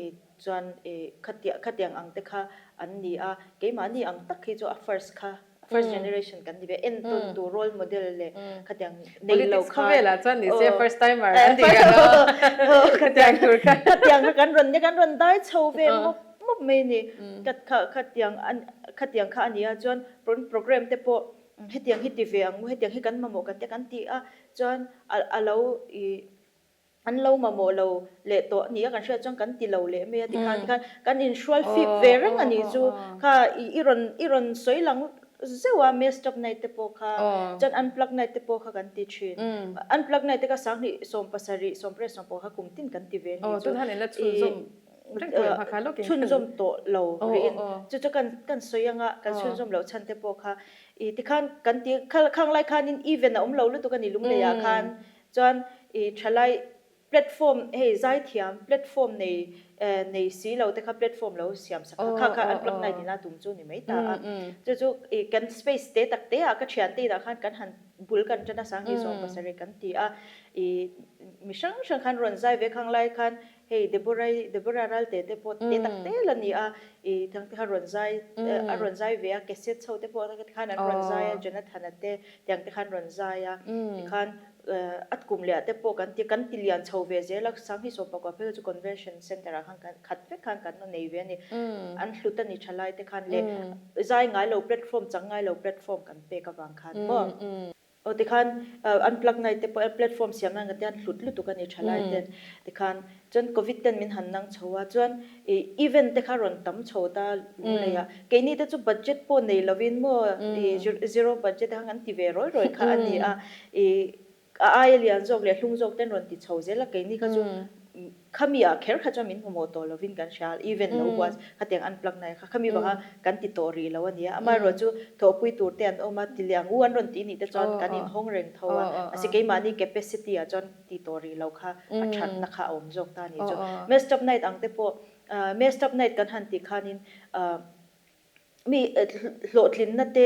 i Chuan i khatiang khatiang ang te kha an ni a, keimahni ang tak hi chu a first kha, first generation kan ni ve, entawn tu role model leh khatiang nei lo Politics kha. khawvelah chuan ni se first timer an tih kha no, khatiang tur kha. Khatiang kha kan rawn kan rawn dai chho ve mawp mawp mai ni, khatiang khatiang kha a ni a, chuan program te pawh hetiang hi ti ve ang u, hetiang hi kan mamawh kan tia kan ti a, chuan a lo i An lo mamawh lo leh tawh a ni a, kan hriat chuan kan ti lo leh mai a tikhan tikhan kan inhrual fip ve reng a nih chu kha i rawn i rawn sawi lang zeuh a messed up night te pawh kha chuan unplug night te pawh kha kan ti thin unplug night te kha 2017 18 pawh kha kum tin kan ti ve a nih chu i chhunzawm tawh lo rihin chu chu kan kan sawi anga kan chhunzawm loh chhan te pawh kha i tikhan kan ti khang lai khanin event a awm lo lutuk a ni lungleiah khan Chuan i thalai platform hei zaithiam platform nei nei si lo te kha platform lo siam sak kha kha kha unplug night ina tum chu ni mai ta a. Chu chu i kan space te tak te ah ka thian te inah khan kan han bul kan tan a 2017 kan ti a. I mi hrang hrang khan rawn zai ve khang lai khan hei Deborah Deborah Ralte te pawh te tak te la ni a. I thang te khan rawn zai a rawn zai ve a cassette chho te pawh khan an rawn zai a Jonathan-a te tiang te khan rawn zai a. Tikhan A kum leh ah te pawh kan ti kan ti lian chho ve zel a, 2019 phei chu Convention Centre ah khan kan khat vek khan kan nei ve a ni. An hlut a ni tha lai te khan leh zai ngai lo platform chang ngai lo platform kan pek avang khan maw. Aw tikhan unplug night te pawh platform siam nan kan ti a, an hlut lutuk a ni tha lai ten tikhan chuan Covid ten min han nang chho a chuan I event te kha rawn tam chho ta lunglei ah keini te chu budget pawh nei lovin maw I zero budget te kha kan ti ve rawi rawi kha a ni a I a aia lian zawk leh hlung zawk ten rawn ti chho zel a keini kha chu khami ah kher kha chuan min hmu mawh tawh lovin kan hria event lo buat khatiang unplug na kha khami vanga kan ti tawh rih lo a ni a amaherawh chu thawhpui tur te an awm a ti leh ang u an rawn tih nih te chuan kan inhawng reng tho a mahse keimahni capacity ah chuan ti tawh rih lo kha a thatna kha a awm zawk ta a ni chu. Messed up night ang te pawh messed up night kan han tih khanin mi hlawhtlinna te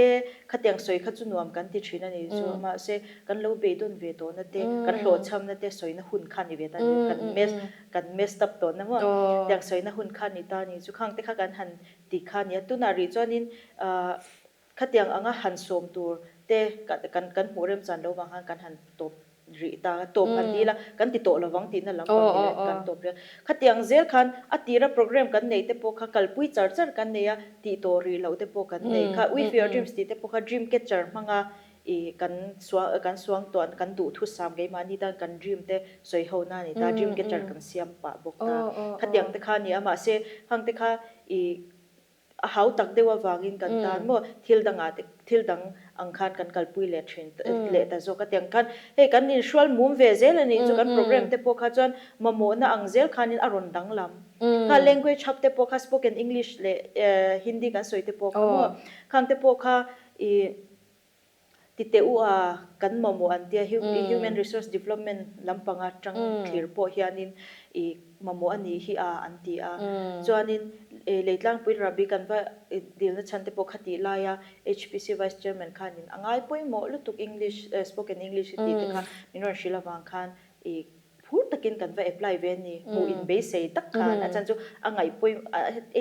khatiang sawi kha chu nuam kan ti thin a ni chu mahse kan lo beidawn ve tawhna te kan hlawhchhamna te sawina hun kha ni ve ta a ni kan mess kan messed up tawhna maw tiang sawina hun kha ni ta a ni chu khang te kha kan han ti kha a ni a tunah rih chuanin Khatiang anga han sawm tur te kan kan hmuh remchan lo vang khan kan han tawp rih ta, tawp han ti ila kan ti tawh lovang tihna lam pang ni leh kan tawp rih a. Khatiang zel khan a tira program kan neih te pawh kha kalpui char char kan nei a, tih tawh rih loh te pawh kan nei kha. With your dreams tih te pawh kha dream catcher hmanga i kan suang kan suang tuah kan duhthusam keimahni tan kan dream te sawi ho na a ni ta, dream catcher kan siam pah bawk ta. Khatiang te kha a ni a, mahse khang te kha i A hau tak deuh avangin kan tan maw thil dangah te thil dang ang khan kan kalpui leh thin leh ta zawk a tiang khan hei kan inhrual mum ve zel a nih chu kan program te pawh kha chuan mamawhna ang zel khanin a rawn danglam kha language hub te pawh kha spoken English leh Hindi kan sawi te pawh kha maw khang te pawh kha ih. Ti teh u a, kan mamawh an tia Human Resource Development lampanga tang thlir pawh hianin i mamawh a nih hi a an ti a. Chuanin Leitlangpui Rabi kan va dilna chhan te pawh kha tih laia HPC Vice Chairman khanin a ngai pawimawh lutuk English Spoken English hi tih te kha min rawn hrilh avang khan i Phur takin kan va apply ve a ni, hmuh in beisei tak khan a chan chu a ngaih pawi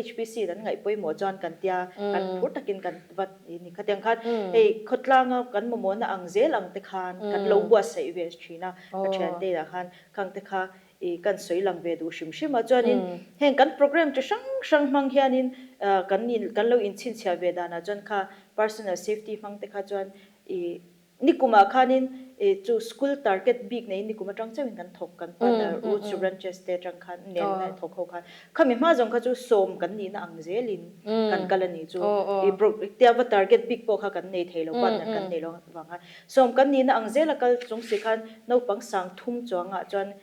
HPC in an ngaih pawimawh chuan kan tia kan phur takin kan va ni khatiang khan hei khawtlanga kan mamawhna ang zel ang te khan kan lo buatsaih ve thin a ka thiante inah khan khang te kha i kan sawi lang ve duh hrim hrim a chuanin heng kan program chi hrang hrang hmang hianin kan kan lo inchhinchhiah ve danah chuan kha personal safety hmang te kha chuan i Nikumah khanin chu school target bik neiin nikum atang chauhin kan thawk kan partner Roots to Branches te atang khan nen na thawk ho khan khami hma zawng kha chu sawm kan nihna ang zelin kan kal a ni chu i tia va target bik pawh kha kan nei thei lo partner kan nei lo vang khan sawm kan nihna ang zela kal chung si khan naupang sang thum chuangah chuan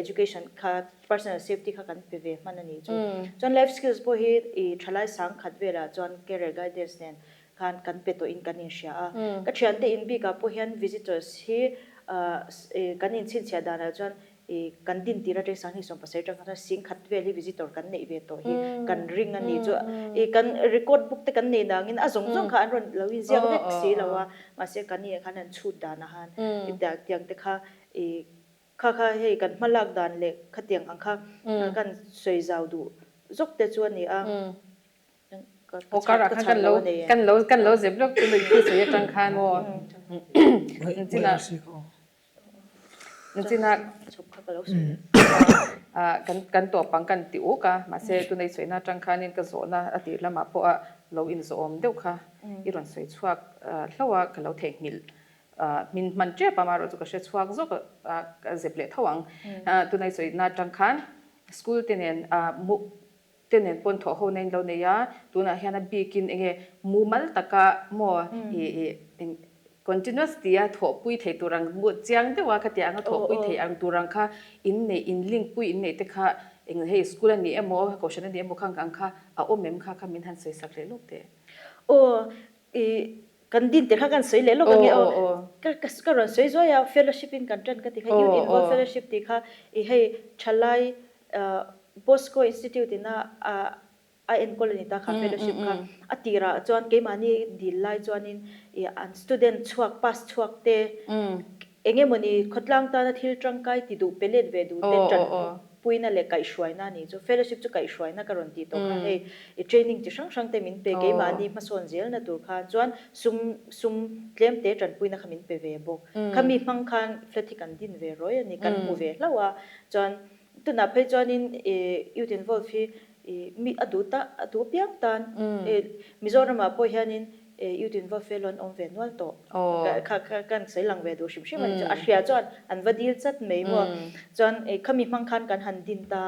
education kha personal safety kha kan pe ve hman a ni chu chuan life skills pawh hi i thalai sang khat velah chuan career guidance nen khan kan pe tawhin kan inhria a. Ka thiante in bikah pawh hian visitors hi kan inchhinchhiah danah chuan kan din tir atang Sanghnih 17 atang khan chuan singkhat vel hi visitor kan neih ve tawh hi kan ring a ni chu. Kan record book te kan nei nangin a zawng zawng kha an rawn lo inziak vek si lo a, mahse kan inah khan an chhut danah khan tiang te kha kha kha hei kan hmalak dan leh khatiang ang kha kan sawi zau duh zawk te chu a ni a. Aw karah khan kan lo kan lo kan lo zep lawk chu lui thu sawi atang khan maw Nchina Nchina kan kan tawp ang kan ti uk a mahse tunei sawina atang khanin ka zawhna a tir lamah pawh a lo inzawhawm deuh kha i rawn sawi chhuak hlauh a ka lo theihnghilh min hman tep a amaherawhchu ka hre chhuak zawk a ka zep leh tho ang tunei sawina atang khan school te nen te nen pawn thawh ho na in lo nei a, tunah hian a bikin enge mumal taka maw i i eng continuous tia thawhpui thei tur ang mu chiang deuh a khatiang anga thawhpui thei ang tur ang kha in neih in link pui in neih te kha eng hei school a ni emaw kohhran a ni emaw kha ang kha a awm em kha kha min han sawi sak leh lawk teh. Aw i kan din te kha kan sawi leh lawk ange aw ka ka rawn sawi zuai a fellowship in kan tan ka ti kha youth involved fellowship tih kha i hei thalai Bosco Institute ina a a enkawl a ni ta kha fellowship kha a tirah chuan keimahni dil lai chuanin i an student chhuak pass chhuak te eng emawni khawtlang tana thil tangkai ti duh pe let ve duh te tan puina leh kaihhruaina a nih chu fellowship chu kaihhruaina ka rawn tih tawh kha hei i training chi hrang hrang te min pe keimahni hmasawn zelna tur khan chuan sum sum tlem te tanpuina kha min pe ve bawk khami hmang khan flat hi kan din ve rawi a ni kan hmu ve hlauh a chuan Tunah phei chuanin Youth Involve hi mi a duh ta a duh piang tan Mizoramah pawh hianin Youth Involve fellow an awm ve nual tawh. Kha kha kan sawi lang ve duh hrim hrim a ni chu. A hria chuan an va dil chat mai maw. Chuan khami hmang khan kan han din ta.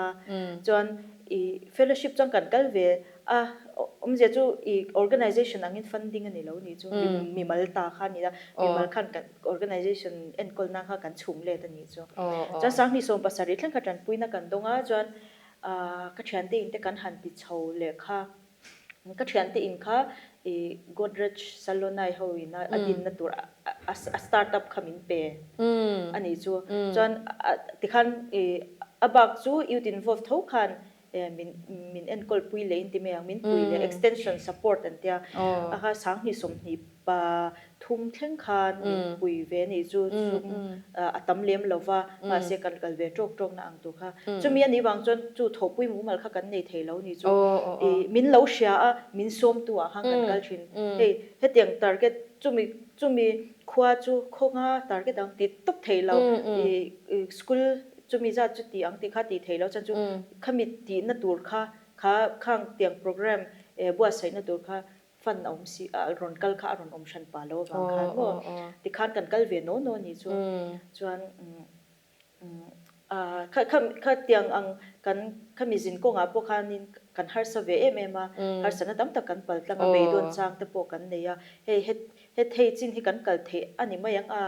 Chuan fellowship chuan kan kal ve A awmzia chu i organization angin funding a ni lo ni chu mimal ta kha a ni a, mimal khan kan organization enkawl nan kha kan chhum let a ni chu. Chuan 2017 thleng kha tanpuina kan dawng a, chuan ka thiante in te kan han ti chho leh kha, ka thiante in kha i Godrej Salonai ho in a dinna tur a start up kha min pe a ni chu. Chuan tikhan i a bak chu youth involved tho khan min min enkawl pui leh in ti mai ang min pui leh extension support an tia a kha 2023 thleng khan min pui ve a nih chu sum a tam lem lo va mahse kan kal ve tawk tawk na ang tur kha chumi a nih vang chuan chu thawhpui mumal kha kan nei thei lo ni chu i min lo hria a min sawm tu ah khan kan kal thin hei hetiang target chumi chumi khua chu khawnga target ang ti tawp thei lo i school Chumi zat chu tih ang tih kha tih theih loh chuan chu khami tihna tur kha kha khang tiang program buatsaihna tur kha fund a awm si a rawn kal kha a rawn awm hran pah lo avang khan maw tikhan kan kal ve naw naw a nih chu chuan kha kha kha tiang ang kan khami zin kawngah pawh khanin kan harsa ve em em a harsatna tam tak kan pal tlang a beidawn chang te pawh kan nei a hei het het hei chin hi kan kal theih a ni mai ang a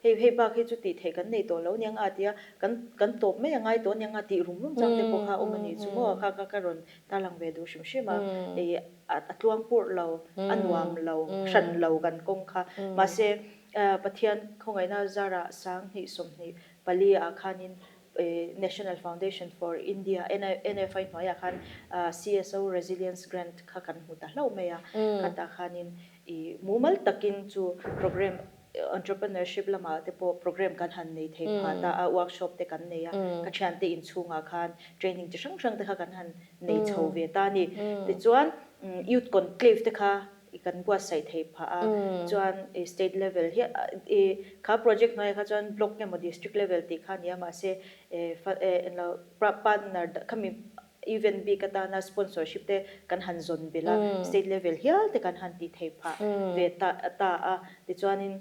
Hei hei bak hi chu tih theih kan nei tawh lo aniang a tia kan kan tawp mai a ngai tawh aniang a tih rum rum chang te pawh kha a awm a nih chu maw kha kha ka rawn tarlang ve duh hrim hrim a hei a tluang purh lo a nuam lo hran lo kan kawng kha mahse Pathian khawngaihna zarah 2024 ah khanin National Foundation for India, NFI hnuaiah khan CSO Resilience Grant kha kan hmu ta hlauh mai a, khatah khanin i mumal takin chu program entrepreneurship lamah te pawh program kan han nei thei phah ta a, workshop te kan nei a, ka thiante inchhungah khan training chi hrang hrang te kha kan han nei chho ve ta a ni. Tichuan Youth Conclave te kha i kan buatsaih thei phah a, chuan i state level hi i kha project hnuaiah kha chuan block emaw district level tih kha a ni a, mahse englo partner khami event bik atana sponsorship te kan han zawn belh a, state level hial te kan han tih thei phah ve ta ta a, tichuanin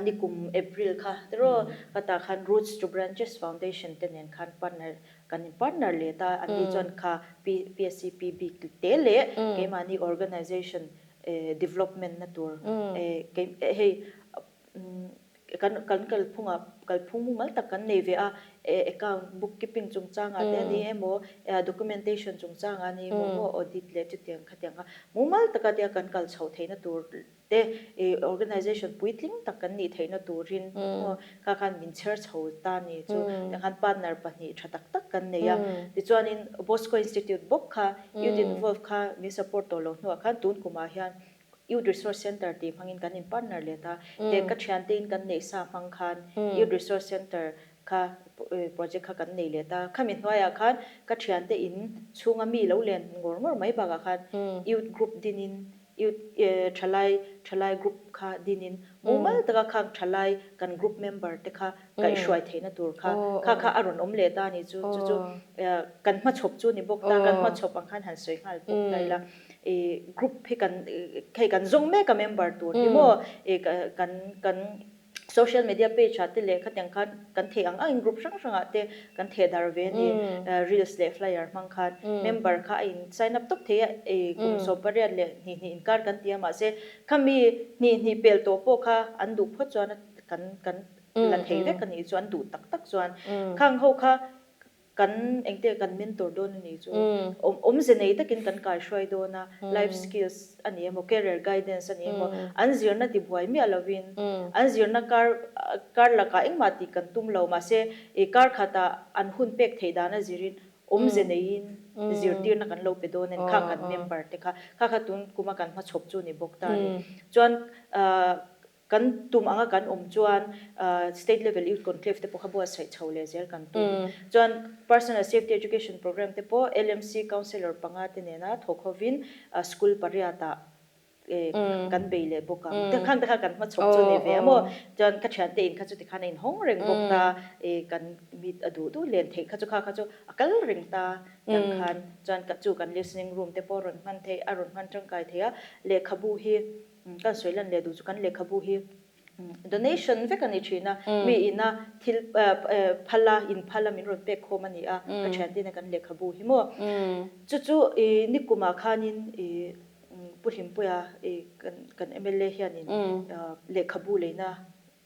nikum April kha tiraw khatah khan Roots to Branches Foundation te nen khan partner kan in partner leh ta, anni chuan kha PSCP bik te leh keimahni organization development na tur hei kan kan kalphungah kalphung mumal tak kan nei ve a, account book keeping chungchangah te a ni emaw documentation chungchangah a ni emaw maw audit leh chutiang khatiang kha mumal taka tia kan kal chhoh theihna tur te organization puitling tak kan nih theihna turin maw kha khan min chher chho ta ni chu tiang khan partner pahnih tha tak tak kan nei a tichuanin Bosco Institute bawk kha Youth Involve kha min support tawh lo hnuah khan tun kumah hian Youth Resource Centre tih hmangin kan in partner let a, he ka thiante in kan neih sa hmang khan Youth Resource Centre kha project kha kan nei let a, khami hnuaiah khan ka thiante in chhunga mi lo len ngawr ngawr mai bakah khan Youth Group dinin Youth thalai thalai group kha dinin mumal taka khang thalai kan group member te kha kaihhruai theihna tur kha kha kha a rawn awm leh ta a ni chu chu chu kan hmachhawp chu ni bawk ta kan hmachhawp ang khan han sawi nghal bawk ta ila i group hi kan hei kan zawng mek a member tur hi maw i kan kan social media page ah te leh khatiang khan kan theih ang angin group hrang hrangah te kan theh dar ve a ni reels leh flyer hmang khan member kha a in sign up tawp thei a i kum 18 leh hnih hnih inkar kan ti a mahse khami hnih hnih pel tawh pawh kha an duh phawt chuan kan kan la thei vek a nih chu an duh tak tak chuan khang ho kha kan engte kan mentor dawn a nih chu awmze nei takin kan kaihruai dawn a, life skills a ni emaw career guidance a ni emaw an zirna ti buai miah lovin an zirna kar kar lakah engmah tih kan tum lo mahse i kar khatah an hun pek theih dan a zirin awmze neiin zirtirna kan lo pe dawn a ni khang kan member te kha kha kha tun kuma kan hmachhawp chu ni bawk ta a ni chuan Kan tum anga kan awm chuan State Level Youth Conclave te pawh kha buatsaih chho leh zel kan tum. Chuan Personal Safety Education Programme te pawh LMC Councillor panga te nena thawk hovin school pariatah kan bei leh bawk ang. Tikhang te kha kan hmachhawp chu ni ve a maw? Chuan ka thiante in kha chu tikhan a inhawng reng bawk ta, kan meet a duh duh len theih kha chu kha kha chu a kal reng ta tiang khan. Chuan chu kan listening room te pawh a rawn hman theih a rawn hman tangkai thei a, lehkhabu hi Kan sawi lan leh duh chu kan lehkhabu hi donation vek a ni thin a, mi ina thil phal a, in phal a min rawn pek khawm a ni a, ka thiante ina kan lehkhabu hi maw. Chu chu i nikumah khanin i Pu Hlimpuia i kan mla hianin lehkhabu leina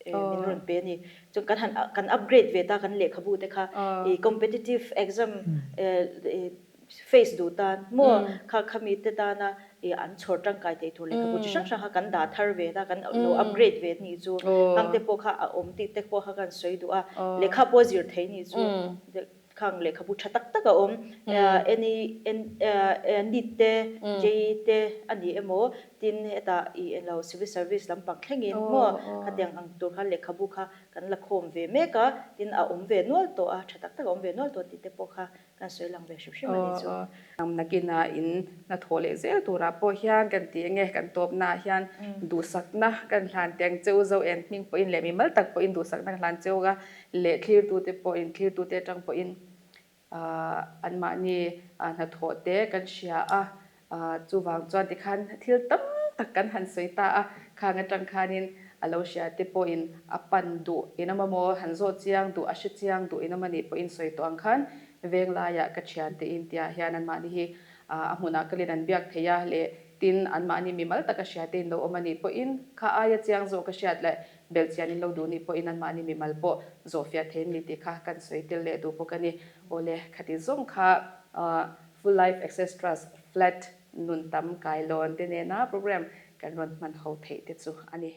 min rawn pe a ni. Chuan kan han kan upgrade ve ta kan lehkhabu te kha i competitive exam face duh tan maw kha khami te tana i an chhawr tangkai thei tur lehkhabu chi hrang hrang kha kan dah thar ve ta kan lo upgrade ve nih chu khang te pawh kha a awm tih te pawh kha kan sawi duh a lehkha pawh zir thei nih chu khang lehkhabu tha tak tak a awm any NEET te JEE te a ni emaw tin hetah i englo civil service lampang thlengin maw khatiang ang tur khan lehkhabu kha kan la khawm ve mek a tin a awm ve nual tawh a tha tak tak a awm ve nual tawh tih te pawh kha Kan sawi lang ve hrim hrim a ni chu. Nakina in hnathawh leh zel turah pawh hian kan ti enge kan tawpnaah hian duhsakna kan hlan teh ang cheu zo en hming pawhin leh mimal tak pawhin duhsakna kan hlan cheu a leh thlirtute pawhin thlirtute atang pawhin anmahni hnathawh te kan hria a Chuvang chuan tikhan thil tam tak kan han sawi ta a, khang atang khanin a lo hria te pawhin a pan duh in awm a maw, han zawh chiang duh, a hre chiang duh in awm a nih pawhin sawi tawh ang khan venglaiah ka thiante in tiah hian anmahni hi a hmunah kalin an biak thei a leh tin anmahni mimal taka hria te in lo awm a nih pawhin kha aia chiang zawh ka hriat leh belhchian in lo duh nih pawhin anmahni mimal pawh zawhfiah thei an ni tih kha kan sawi tel leh duh bawk a ni. Awle, khati zawng kha Full Life Access Trust, Flat, Nun Tam Kailawn te nena program kan rawn hman ho theih te chu a ni.